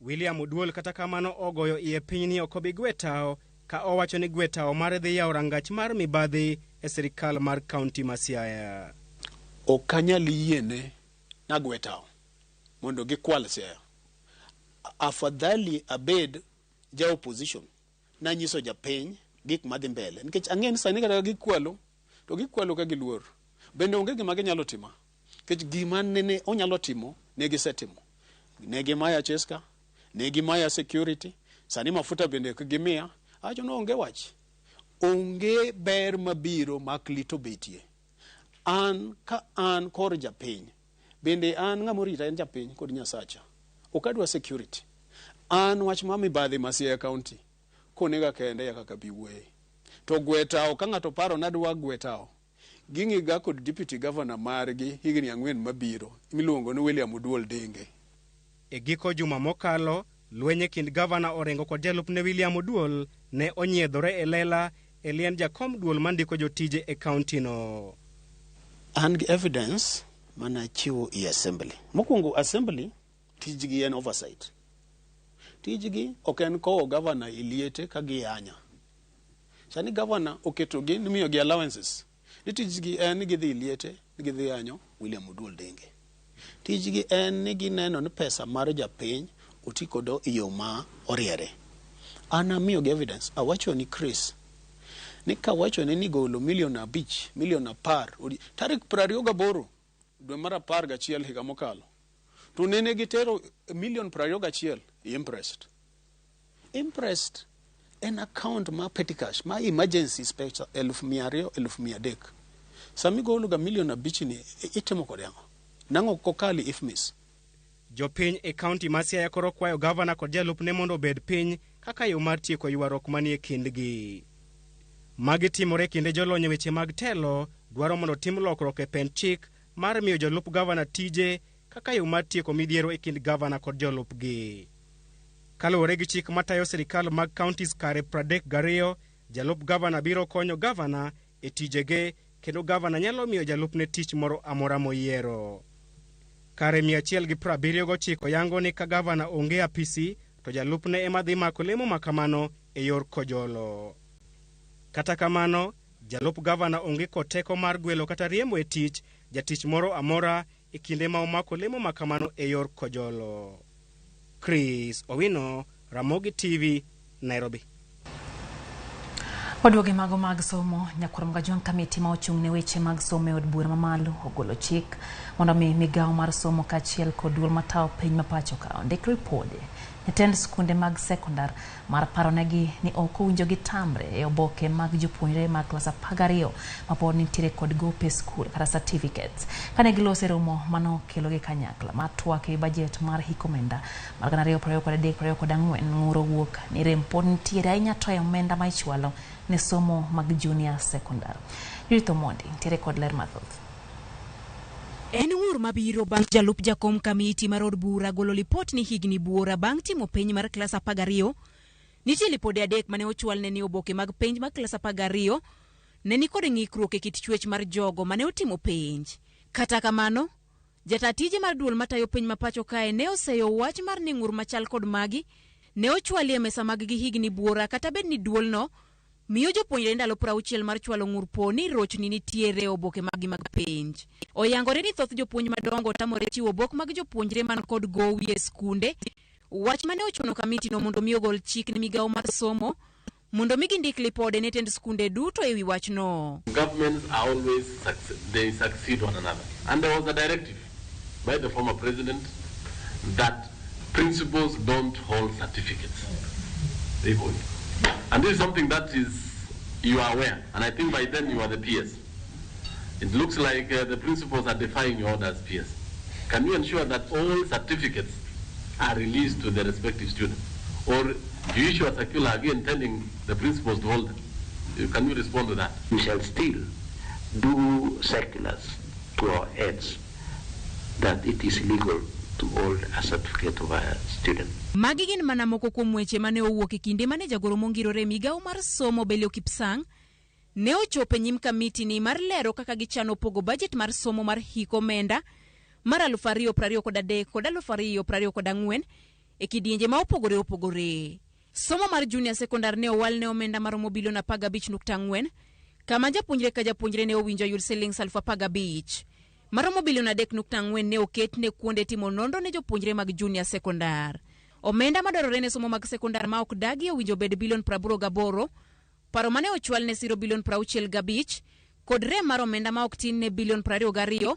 William Oduol kata kamano ogoyo iye piny ni ok obi gwe tao ka owacho ni gwe tao mare dhi yawo rangach mar mibadhi e sirikal mar kaunti ma Siaya. Ok anyal yiene nagwe tao mondo gikwal Siaya. Afadhali abed ja opposition nanyiso japiny gik madhi mbele nikech ang'e ni sani kata gikwalo to gikwalo ka giluor. Bende onge gima ginyalo tima nikech gima nene onyalo timo ne gisetimo. Ne gimaya cheska, ne gimaya security, sani mafuta bende ok gimiya. Awacho ni onge wach. Onge ber mabiro mak lit obetie. An ka an kor japiny, bende an ng'ama orita en japiny kod Nyasacha. Ok adwa security. An wach ma mibadhi ma Siaya County konega kende ya kaka bi wuoye. To gwe tao ka ng'ato paro nadwa gwe tao, ging'iga kod deputy governor margi higni 4 mabiro miluongo ni William Oduol Denge. E giko juma mokalo, lweny e kind gavana Orengo kod jalupne William Oduol ne onyiedhore e lela e liend jakom duol mandiko jotije e kauntino. An gi evidence manachiwo e assembly. Mokwongo assembly tijgi en oversight. Tijgi ok en kowo governor e liete ka giyanya. Sani governor oketogi ni miyogi allowances. Ni tijgi en ni gidhi e liete ni gidhi yanyo William Oduol Denge. Tijgi en ni gineno ni pesa mar japiny oti kodo e yo ma oriere. An amiyogi evidence. Awacho ni Chris ni kawachone ni golo milion 5, milion 10, tarik 28 dwe mar 11 higa mokalo, to nene gitero milion 21 e imprest. Imprest en account ma petty cash ma emergency pesa 200,000, 300,000. Sama igolo ga milion 5 ni itimo kode ang'o? Nang'o ok okal IFMIS? Jopiny e kaunti ma Siaya koro kwayo gavana kod jalupne mondo obed piny kaka yo mar tieko ywaruok manie kindgi. Magi timore kinde jolony e weche mag telo dwaro mondo otim lokruok e pend chik mar miyo jolup gavana tije kaka yo mar tieko midhiero e kind gavana kod jolupgi. Kaluwore gi chik matayo sirikal mag counties kare 32, jalup gavana biro konyo gavana e tijege kendo gavana nyalo miyo jalupne tich moro amora moyiero. Kare 179 yango ni ka gavana onge apisi to jalupne ema dhi mako lemo ma kamano e yor kojolo. Kata kamano, jalup gavana onge kod teko mar gwelo kata riembo e tich jatich moro amora e kinde ma omako lemo ma kamano e yor kojolo. Chris Owino, Ramogi TV, Nairobi. Waduoge mago mag somo, Nyakwar Mgajwang' kamiti ma ochung' ne weche mag somo e od bura mamalo ogolo chik mondo mi migawo mar somo kaachiel kod duol matayo piny ma pacho ka ondik ripode ne tend skunde mag sekondar mar paronegi ni ok owinjo gitamre e oboke mag jopuonjre mag klas 12 mapod nitiere kod gope skul kata certificates. Kane giloso e romo manokelogi kanyakla mar twak e bajet mar hik omenda mar 2023-2024 ng'ur owuok ni rem pod nitiere ahinya to e omenda ma ichwalo ne somo mag junior secondar. Judith Omondi nitiere kod ler mathoth. En ng'ur mabiro bang' jalup jakom kamiti mar od bura golo lipot ni higni buora bang' timo penj mar klas 12. Nitie lipode adek mane ochwalne ni oboke mag penj mag klas 12 ne nikod ng'ikruok e kit chwech mar jogo mane otimo penj. Kata kamano, jata tije mar duol matayo piny ma pacho kae ne oseyo wach mar ni ng'ur machal kod magi ne ochwali e mesa mag gi higni buora kata bed ni duolno miyo jopuonjre ndalo 60 mar chwalo ng'ur po ni rochni nitiere e oboke maggi mag penj. Oyangore ni thoth jopuonj madongo tamore chiwo obok mag jopuonjre man kod gowi e skunde, wach mane ochuno kamitino mondo mi ogol chik ne migawo mar somo mondo mi gindik lipode ne tend skunde duto e wi wachno. Governments are always, they succeed one another. And there was a directive by the former president that principals don't hold certificates. They hold. And this is something that is, you are aware, and I think by then you are the PS. It looks like the principals are defying your orders, PS. Can you ensure that all certificates are released to the respective students? Or you issue a circular again telling the principals to hold them? Can you respond to that? We shall still do circulars to our heads that it is illegal to hold a certificate of a student. Magi gin mana moko kuom weche mane owuok e kinde mane jagoro mongirore e migawo mar somo Belio Kipsang ne ochopo e nyim kamiti ni mar lero kaka gichano pogo bajet mar somo mar hik omenda mar 2023 kod 2024 e kidienje ma opogore opogore. Somo mar junior secondar ne owal ne omenda maromo bilion 15.4 kama japuonjre ka japuonjre ne owinjo oyud silings 15,000. Maromo bilion 3.4 ne oket ne kuonde timo nonro ne jopuonjre mag junior secondar. Omenda madwarore ne somo mag sekondar ma ok dagi owinjo bed bilion 88, paro mane ochwal ne siro bilion 65 kod rem mar omenda ma ok tin ne bilion 22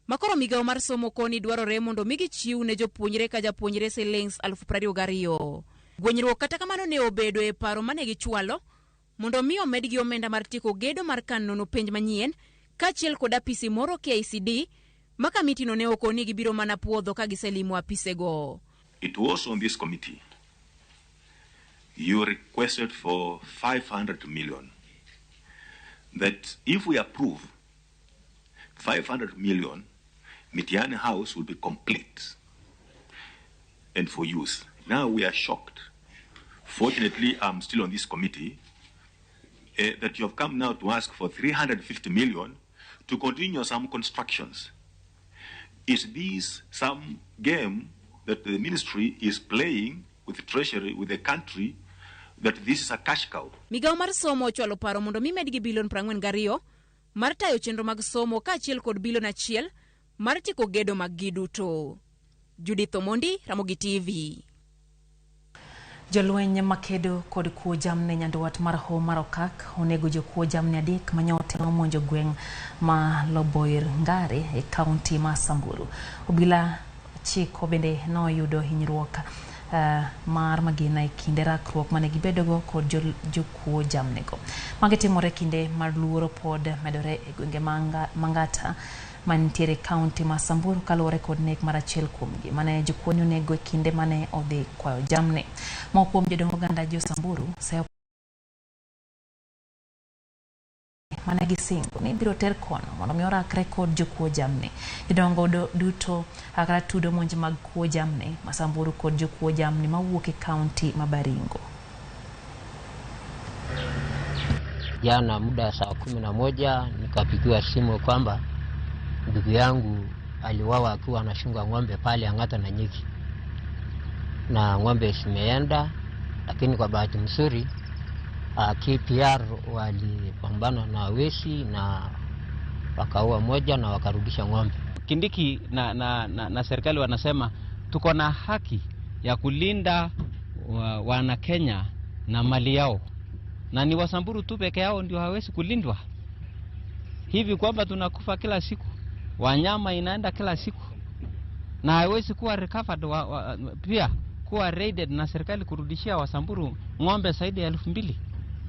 makoro migawo mar somo koni dwarore mondo mi gichiw ne jopuonjre ka japuonjre silings 22,000. Gwenyruok kata kamano ne obedo e paro mane gichwalo mondo mi omedgi omenda mar tieko gedo mar kan nono penj manyien kaachiel kod apisi moro KICD ma kamitino ne okoni gibiro mana puodho ka giselimo apisego. It was on this committee you requested for 500 million. That if we approve 500 million, Mitiani House will be complete and for use. Now we are shocked. Fortunately, I'm still on this committee, that you have come now to ask for 350 million to continue some constructions. Is this some game that the ministry is playing with the treasury, with the country, that this is a cash cow? Migawo mar somo ochwalo paro mondo mi medgi bilion 42 mar tayo chenro mag somo kaachiel kod bilion 1 mar tieko gedo mag gi duto. Judith Omondi, Ramogi TV. Jolweny makedo kod kuo jamni nyandwat mar Hoho mar Okak onego jokuo jamni 3 manyote omonjo gweng' ma Loboir Ngare e kaunti ma Samburu. Obila 9 bende noyudo hinyruok mar magina e kinde rakruok mane gibedogo kod jokuo jamnigo. Magi timore kinde mar luoro pod medore e gwenge Mangata mantiere e kaunti ma Samburu kaluwore kod nek mar achiel kuomgi mane jokuo onego e kinde mane odhi kwayo jamni. Moko kuom jodong oganda jo Samburu seyo mane gisingo ni ibiro ter kono mondo mi orakre kod jokuo jamni. Jodongo duto kata tudo monj mag kuo jamni ma Samburu kod jokuo jamni mawuok e kaunti ma Baringo. Jana muda ya saa 11 nikapigiwa simu kwamba ndugu yangu aliwawa akiwa anachunga ng'ombe pale Ang'ata na Nyiki, na ng'ombe zimeenda, lakini kwa bahati nzuri KPR walipambana na wesi na wakaua moja na wakarudisha ng'ombe. Kindiki na serikali wanasema tuko na haki ya kulinda wana Kenya na mali yao, na ni Wasamburu tu peke yao ndio hawezi kulindwa. Hivi kwamba tunakufa kila siku, wanyama inaenda kila siku, na haiwezi kuwa recovered pia kuwa raided na serikali kurudishia Wasamburu ng'ombe zaidi ya 2000,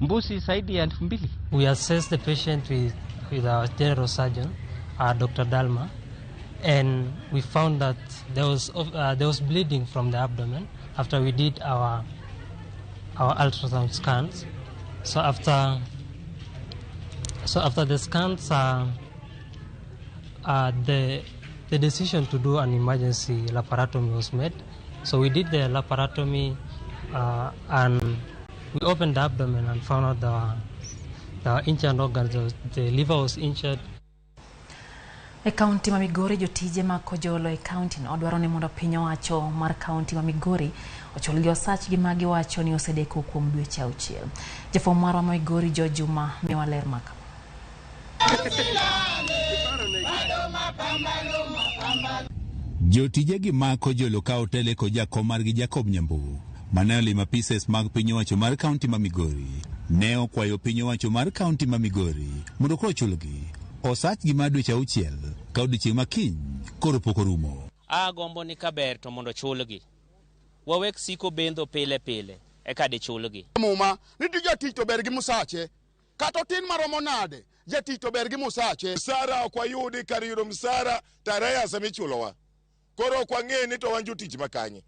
mbuzi zaidi ya 2000. We assess the patient with our general surgeon, Dr. Dalma, and we found that there was bleeding from the abdomen after we did our ultrasound scans. So after the scans, the decision to do an emergency laparotomy was made. So we did the laparotomy, and we opened the abdomen and found out the injured organs. The liver was injured. E kaunti ma Migori, jotije mag Kojolo e kaunti no dwaro ni mondo piny owacho mar kaunti ma Migori ochulgi osachgi ma giwacho ni osedeko kuom dweche 6. Jafwambo marwa ma Migori George Juma miwa ler maka. Jotije gi mag Kojolo ka otele kod jakom margi Jacob Nyambu mane olimo apises mag piny owacho mar kaunti ma Migori ne okwayo piny owacho mar kaunti ma Migori mondo koro ochulgi osachgi mar dweche 6 ka odiechieng' ma kiny koro pok orumo. Agombo ni kaber to mondo chulgi. Wawek siko bendho pile pile eka dichulgi. Muma ni jatich to ber gi musache, kata otin maromo nade, jatich to ber gi musache. Msara ok wayudi, kar yudo msara tarehe asemichulowa. Koro ok wang'e ni to wan jotich makanye.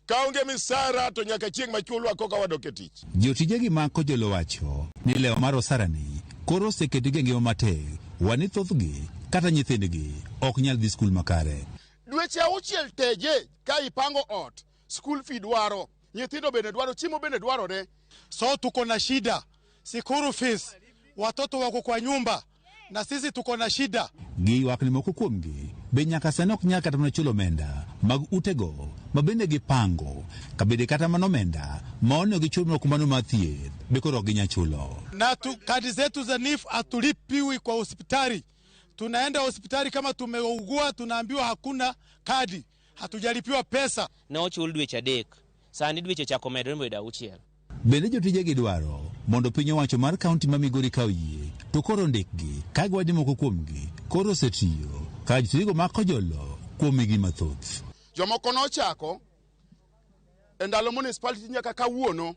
Kaonge misara to nyaka chieng' machulwa koka wadok e tich. Jotijegi mag Kojolo wacho ni lewo mar osarani koro oseketogi e ngima matek, wani thothgi kata nyithindgi ok nyal dhi skul makare. Dweche 6 teje ka ipango ot, school fee dwaro, nyithindo bende dwaro, chiemo bende dwarore. So tuko na shida, school fees, watoto wako kwa nyumba na sisi tuko na shida. Giywak ni moko kuomgi be nyaka sani ok nyal kata mana chulo omenda mag utego ma bende gipango, kabende kata mana omenda ma onego gichul moko mano mar thieth be koro ok ginyal chulo. Na kadi zetu za NHIF hatulipiwi kwa hospitali. Tunaenda hospitali kama tumeugua, tunaambiwa hakuna kadi, hatujalipiwa pesa. Ne ochul dweche 3, sani dweche ochako medore mobedo 6. Bende jotijegi dwaro mondo piny owacho mar kaunti ma Migori ka oyie to koro ndikgi ka giwacho moko kuomgi koro osetiyo ka jotijego mag Kojolo kuom higni mathoth. Jomoko nochako e ndalo municipality nyaka kawuono,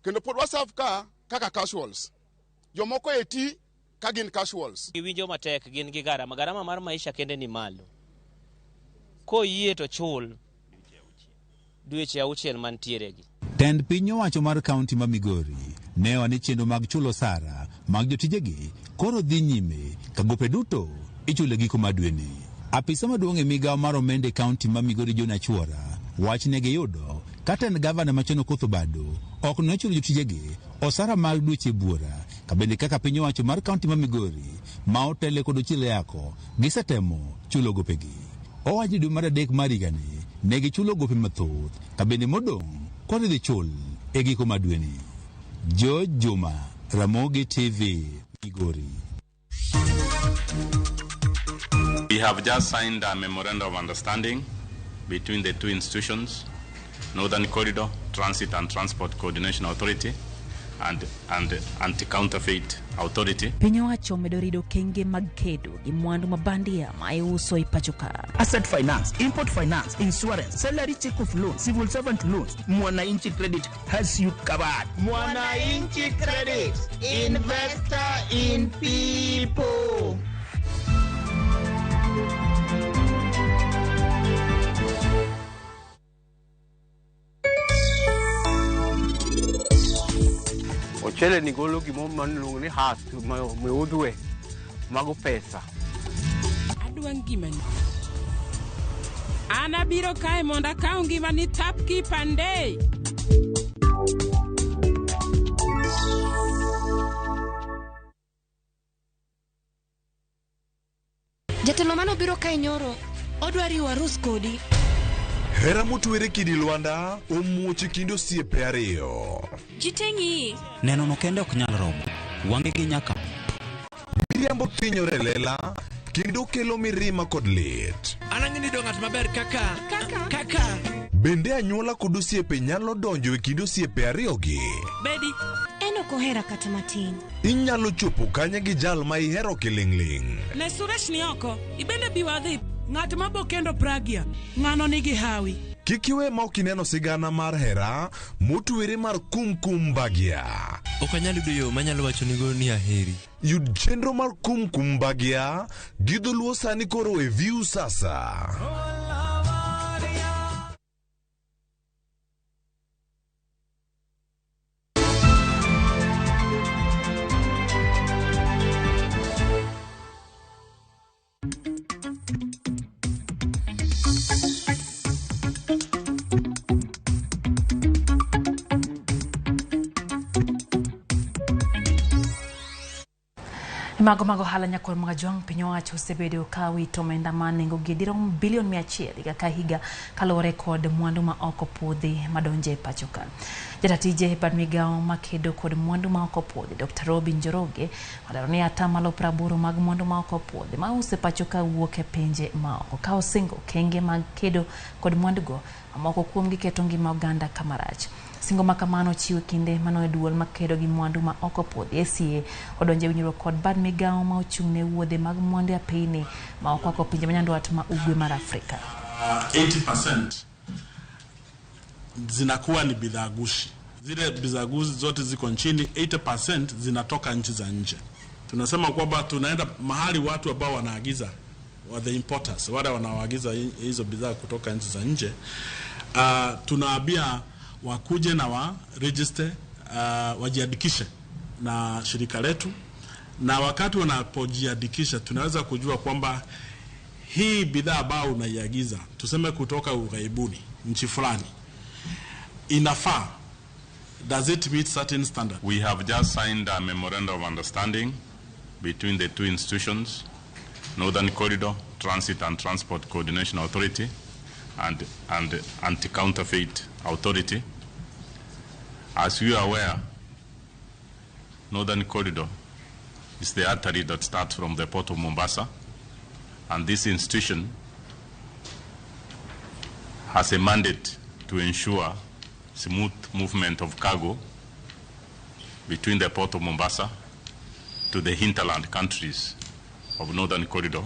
kendo pod waserve ka kaka casuals. Jomoko e ti ka gin casuals. Giwinjo matek, gin gi garama, garama mar maisha kende ni malo. Koyie to chul dweche 6 mantiere gi. Tend piny owacho mar kaunti ma Migori ne owa ni chenro mag chulo osara mag jotijegi koro dhi nyime ka gope duto ichulo e giko mar dweni. Apisa maduong' e migawo mar omenda e kaunti ma Migori John Achuora wach ne giyudo ka tend gavana machon Okoth Obado ok ne ochulo jotijegi osara mag dweche buora, ka bende kaka piny owacho mar kaunti ma Migori ma otele kod Ochilo Yako gisetemo chulo gopegi. Owacho ni dwe mar 3 mar higani ne gichulo gope mathoth ka bende modong' koro idhi chul e giko mar dweni. George Juma, Ramogi TV, Migori. We have just signed a memorandum of understanding between the two institutions, Northern Corridor Transit and Transport Coordination Authority and Anti-Counterfeit Authority. Piny owacho omedo rido okenge mag kedo gi mwandu ma bandia ma iuso e pacho ka. Asset finance, import finance, insurance, salary check of loan, civil servant loans. Mwananchi Credit has you covered. Mwananchi Credit, investor in people. Mchele ni golo gimoro ma iluongo ni husk miudhwe mago pesa. Adwa ngimani. An abiro kae mondo akaw ngimani tap kipande. Jatelo manobiro kae nyoro, odwa riwo arus kodi. Hera motwere kidi lwanda omuoch e kind osiepe ariyo. Ji te ng'iyi. Neno no kende ok nyal romo. Wang'e gi nyaka. Miriambo thinyore e lela kendo kelo mirima kod lit. An ang'e ni ng'at maber kaka kaka kaka. Bende anyuola kod osiepe nyalo donjo e kind osiepe ariyogi. Bedi. En ok ohera kata matin. Inyalo chopo kanye gi jal ma ihero kiling'ling'. Ne Suresh ni oko. Ibende bi wadhi. Ng'at ma bo kendo Pragya. Ng'ano nigi hawi. Kik iwe ma ok ineno sigana mar hera motwere mar Kumkum Bhagya. Ok anyal yudo yo manyalo wachonigo ni aheri. Yud chenro mar Kumkum Bhagya gi dholuo sani koro e View Sasa. Mago mag ohala nyakwar mag Ajwang' piny owacho osebedo ka wito omenda ma nengogi dirom bilion 100 higa ka higa kaluwore kod mwandu ma ok opuodhi madonje e pacho ka. Jata tije e bad migawo makedo kod mwandu ma ok opuodhi Dr. Robin Njoroge olero ni 80% mag mwandu ma ok opuodhi ma uso e pacho ka wuok e pinje ma oko ka osingo okenge mag kedo kod mwandugo mamoko kuomgi keto ngima oganda kama rach. Singo ma kamano chiwo kinde mano duol makedo gi mwandu ma ok opuodhi SCA odonjo e winjruok kod bad migawo ma ochung' ne wuodhe mag mwandu e apeyni ma okwako pinje ma nyandwat ma ugwe mar Afrika. 80% zinakuwa ni bidhaa gushi. Zile bidhaa gushi zote ziko nchini, 80% zinatoka nchi za nje. Tunasema kwamba tunaenda mahali watu ambao wanaagiza, wa the importers, wale wanaoagiza hizo bidhaa kutoka nchi za nje. Tunaambia wakuje na wa register, wajiandikishe na shirika letu, na wakati wanapojiandikisha tunaweza kujua kwamba hii bidhaa ambayo unaiagiza, tuseme kutoka ughaibuni nchi fulani, inafaa, does it meet certain standards? We have just signed a memorandum of understanding between the two institutions, Northern Corridor Transit and Transport Coordination Authority and Anti-Counterfeit Authority. As you are aware, Northern Corridor is the artery that starts from the port of Mombasa, and this institution has a mandate to ensure smooth movement of cargo between the port of Mombasa to the hinterland countries of Northern Corridor.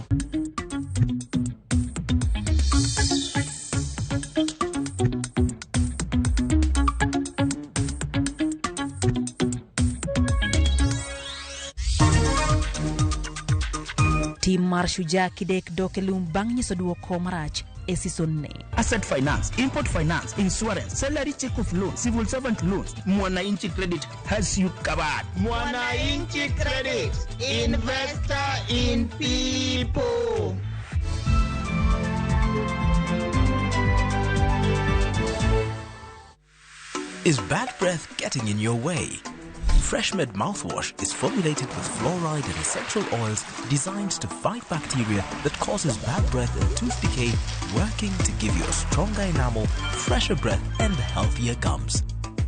Tim mar Shujaa Kidek dok e lum bang' nyiso duoko marach e season ni. Asset finance, import finance, insurance, salary check of loan, civil servant loans. Mwananchi Credit has you covered. Mwananchi Credit, investor in people. Is bad breath getting in your way? FreshMed mouthwash is formulated with fluoride and essential oils designed to fight bacteria that causes bad breath and tooth decay, working to give you a stronger enamel, fresher breath, and healthier gums.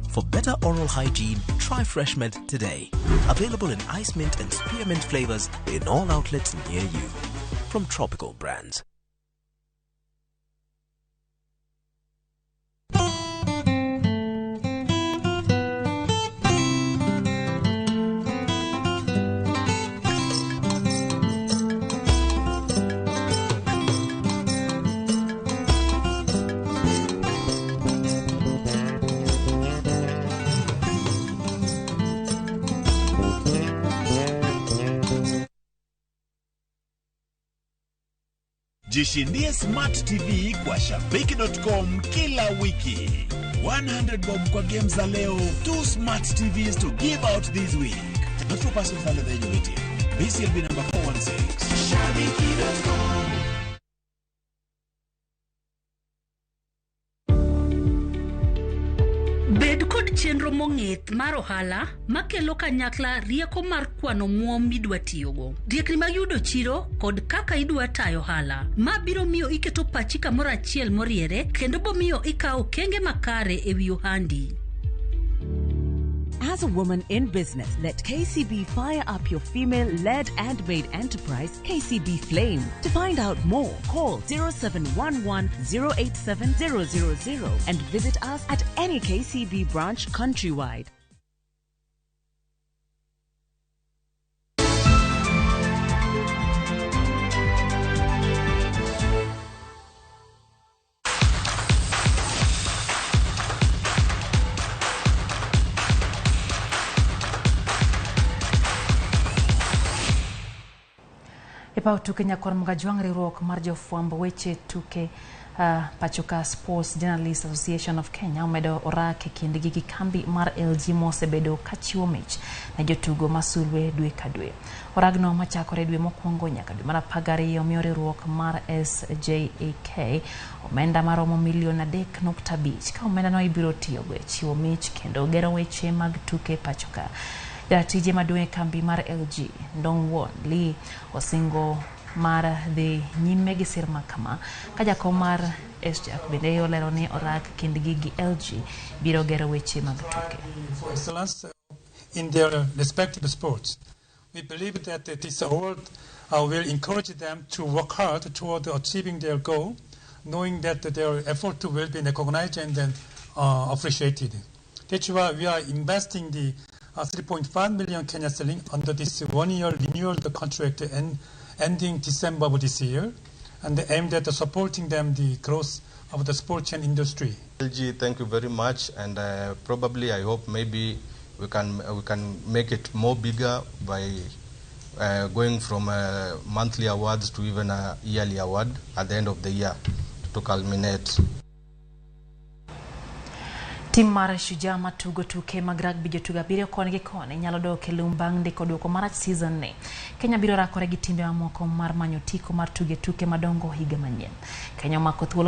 For better oral hygiene, try FreshMed today. Available in ice mint and spearmint flavors in all outlets near you. From Tropical Brands. Jishindie Smart TV kwa Shabiki.com kila wiki. 100 bob kwa game za leo, 2 smart TVs to give out this week. Not for persons under the age of 18. BCLB number 416. Shabiki.com. Bed kod chenro mong'ith mar ohala makelo kanyakla rieko mar kwano omuom midwa tiyogo, riekni mag yudo chiro kod kaka idwa tayo ohala. Ma biro miyo iketo pachi kamoro achiel moriere kendo bomiyo ikawo okenge makare e wi ohandi. As a woman in business, let KCB fire up your female led and made enterprise, KCB Flame. To find out more, call 0711 087 000 and visit us at any KCB branch countrywide. E paw tuke nyakwar Mgajwang' riwruok mar jofwamb weche tuke pachoka Sports Journalists Association of Kenya omedo orak e kindgi gi kambi mar LG mosebedo kachiwo mich ne jotugo masulwe dwe ka dwe. Oragno machakore dwe mokwongo nyaka dwe mar 12 miyo riwruok mar SJAK omenda maromo milion 3.5 ka omendano ibiro tiyogo e chiwo mich kendo gero weche mag tuke pachoka. Jatije maduong' e kambi mar LG Ndongwon Lee osingo mar dhi nyime gi sir makama ka jakom mar SJAK bende olero ni orak kindgi gi LG biro gero weche mag tuke. For excellence in their respective sports. We believe that this award will encourage them to work hard toward achieving their goal, knowing that their effort will be recognized and then appreciated. That's why we are investing the 3.5 million Kenya shilling under this one-year renewal the contract and ending December of this year, and aimed at supporting them the growth of the sports and industry. LG, thank you very much, and probably I hope maybe we can make it more bigger by going from monthly awards to even a yearly award at the end of the year to culminate. Tim mar Shujaa matugo tuke mag rugby jotugo 7 koni gi koni nyalo dok e lum bang' ndiko duoko marach season ni. Kenya biro rakore gi timbe mamoko mar manyo otiko mar tuge tuke madongo higa manyien. Kenya omako thuolo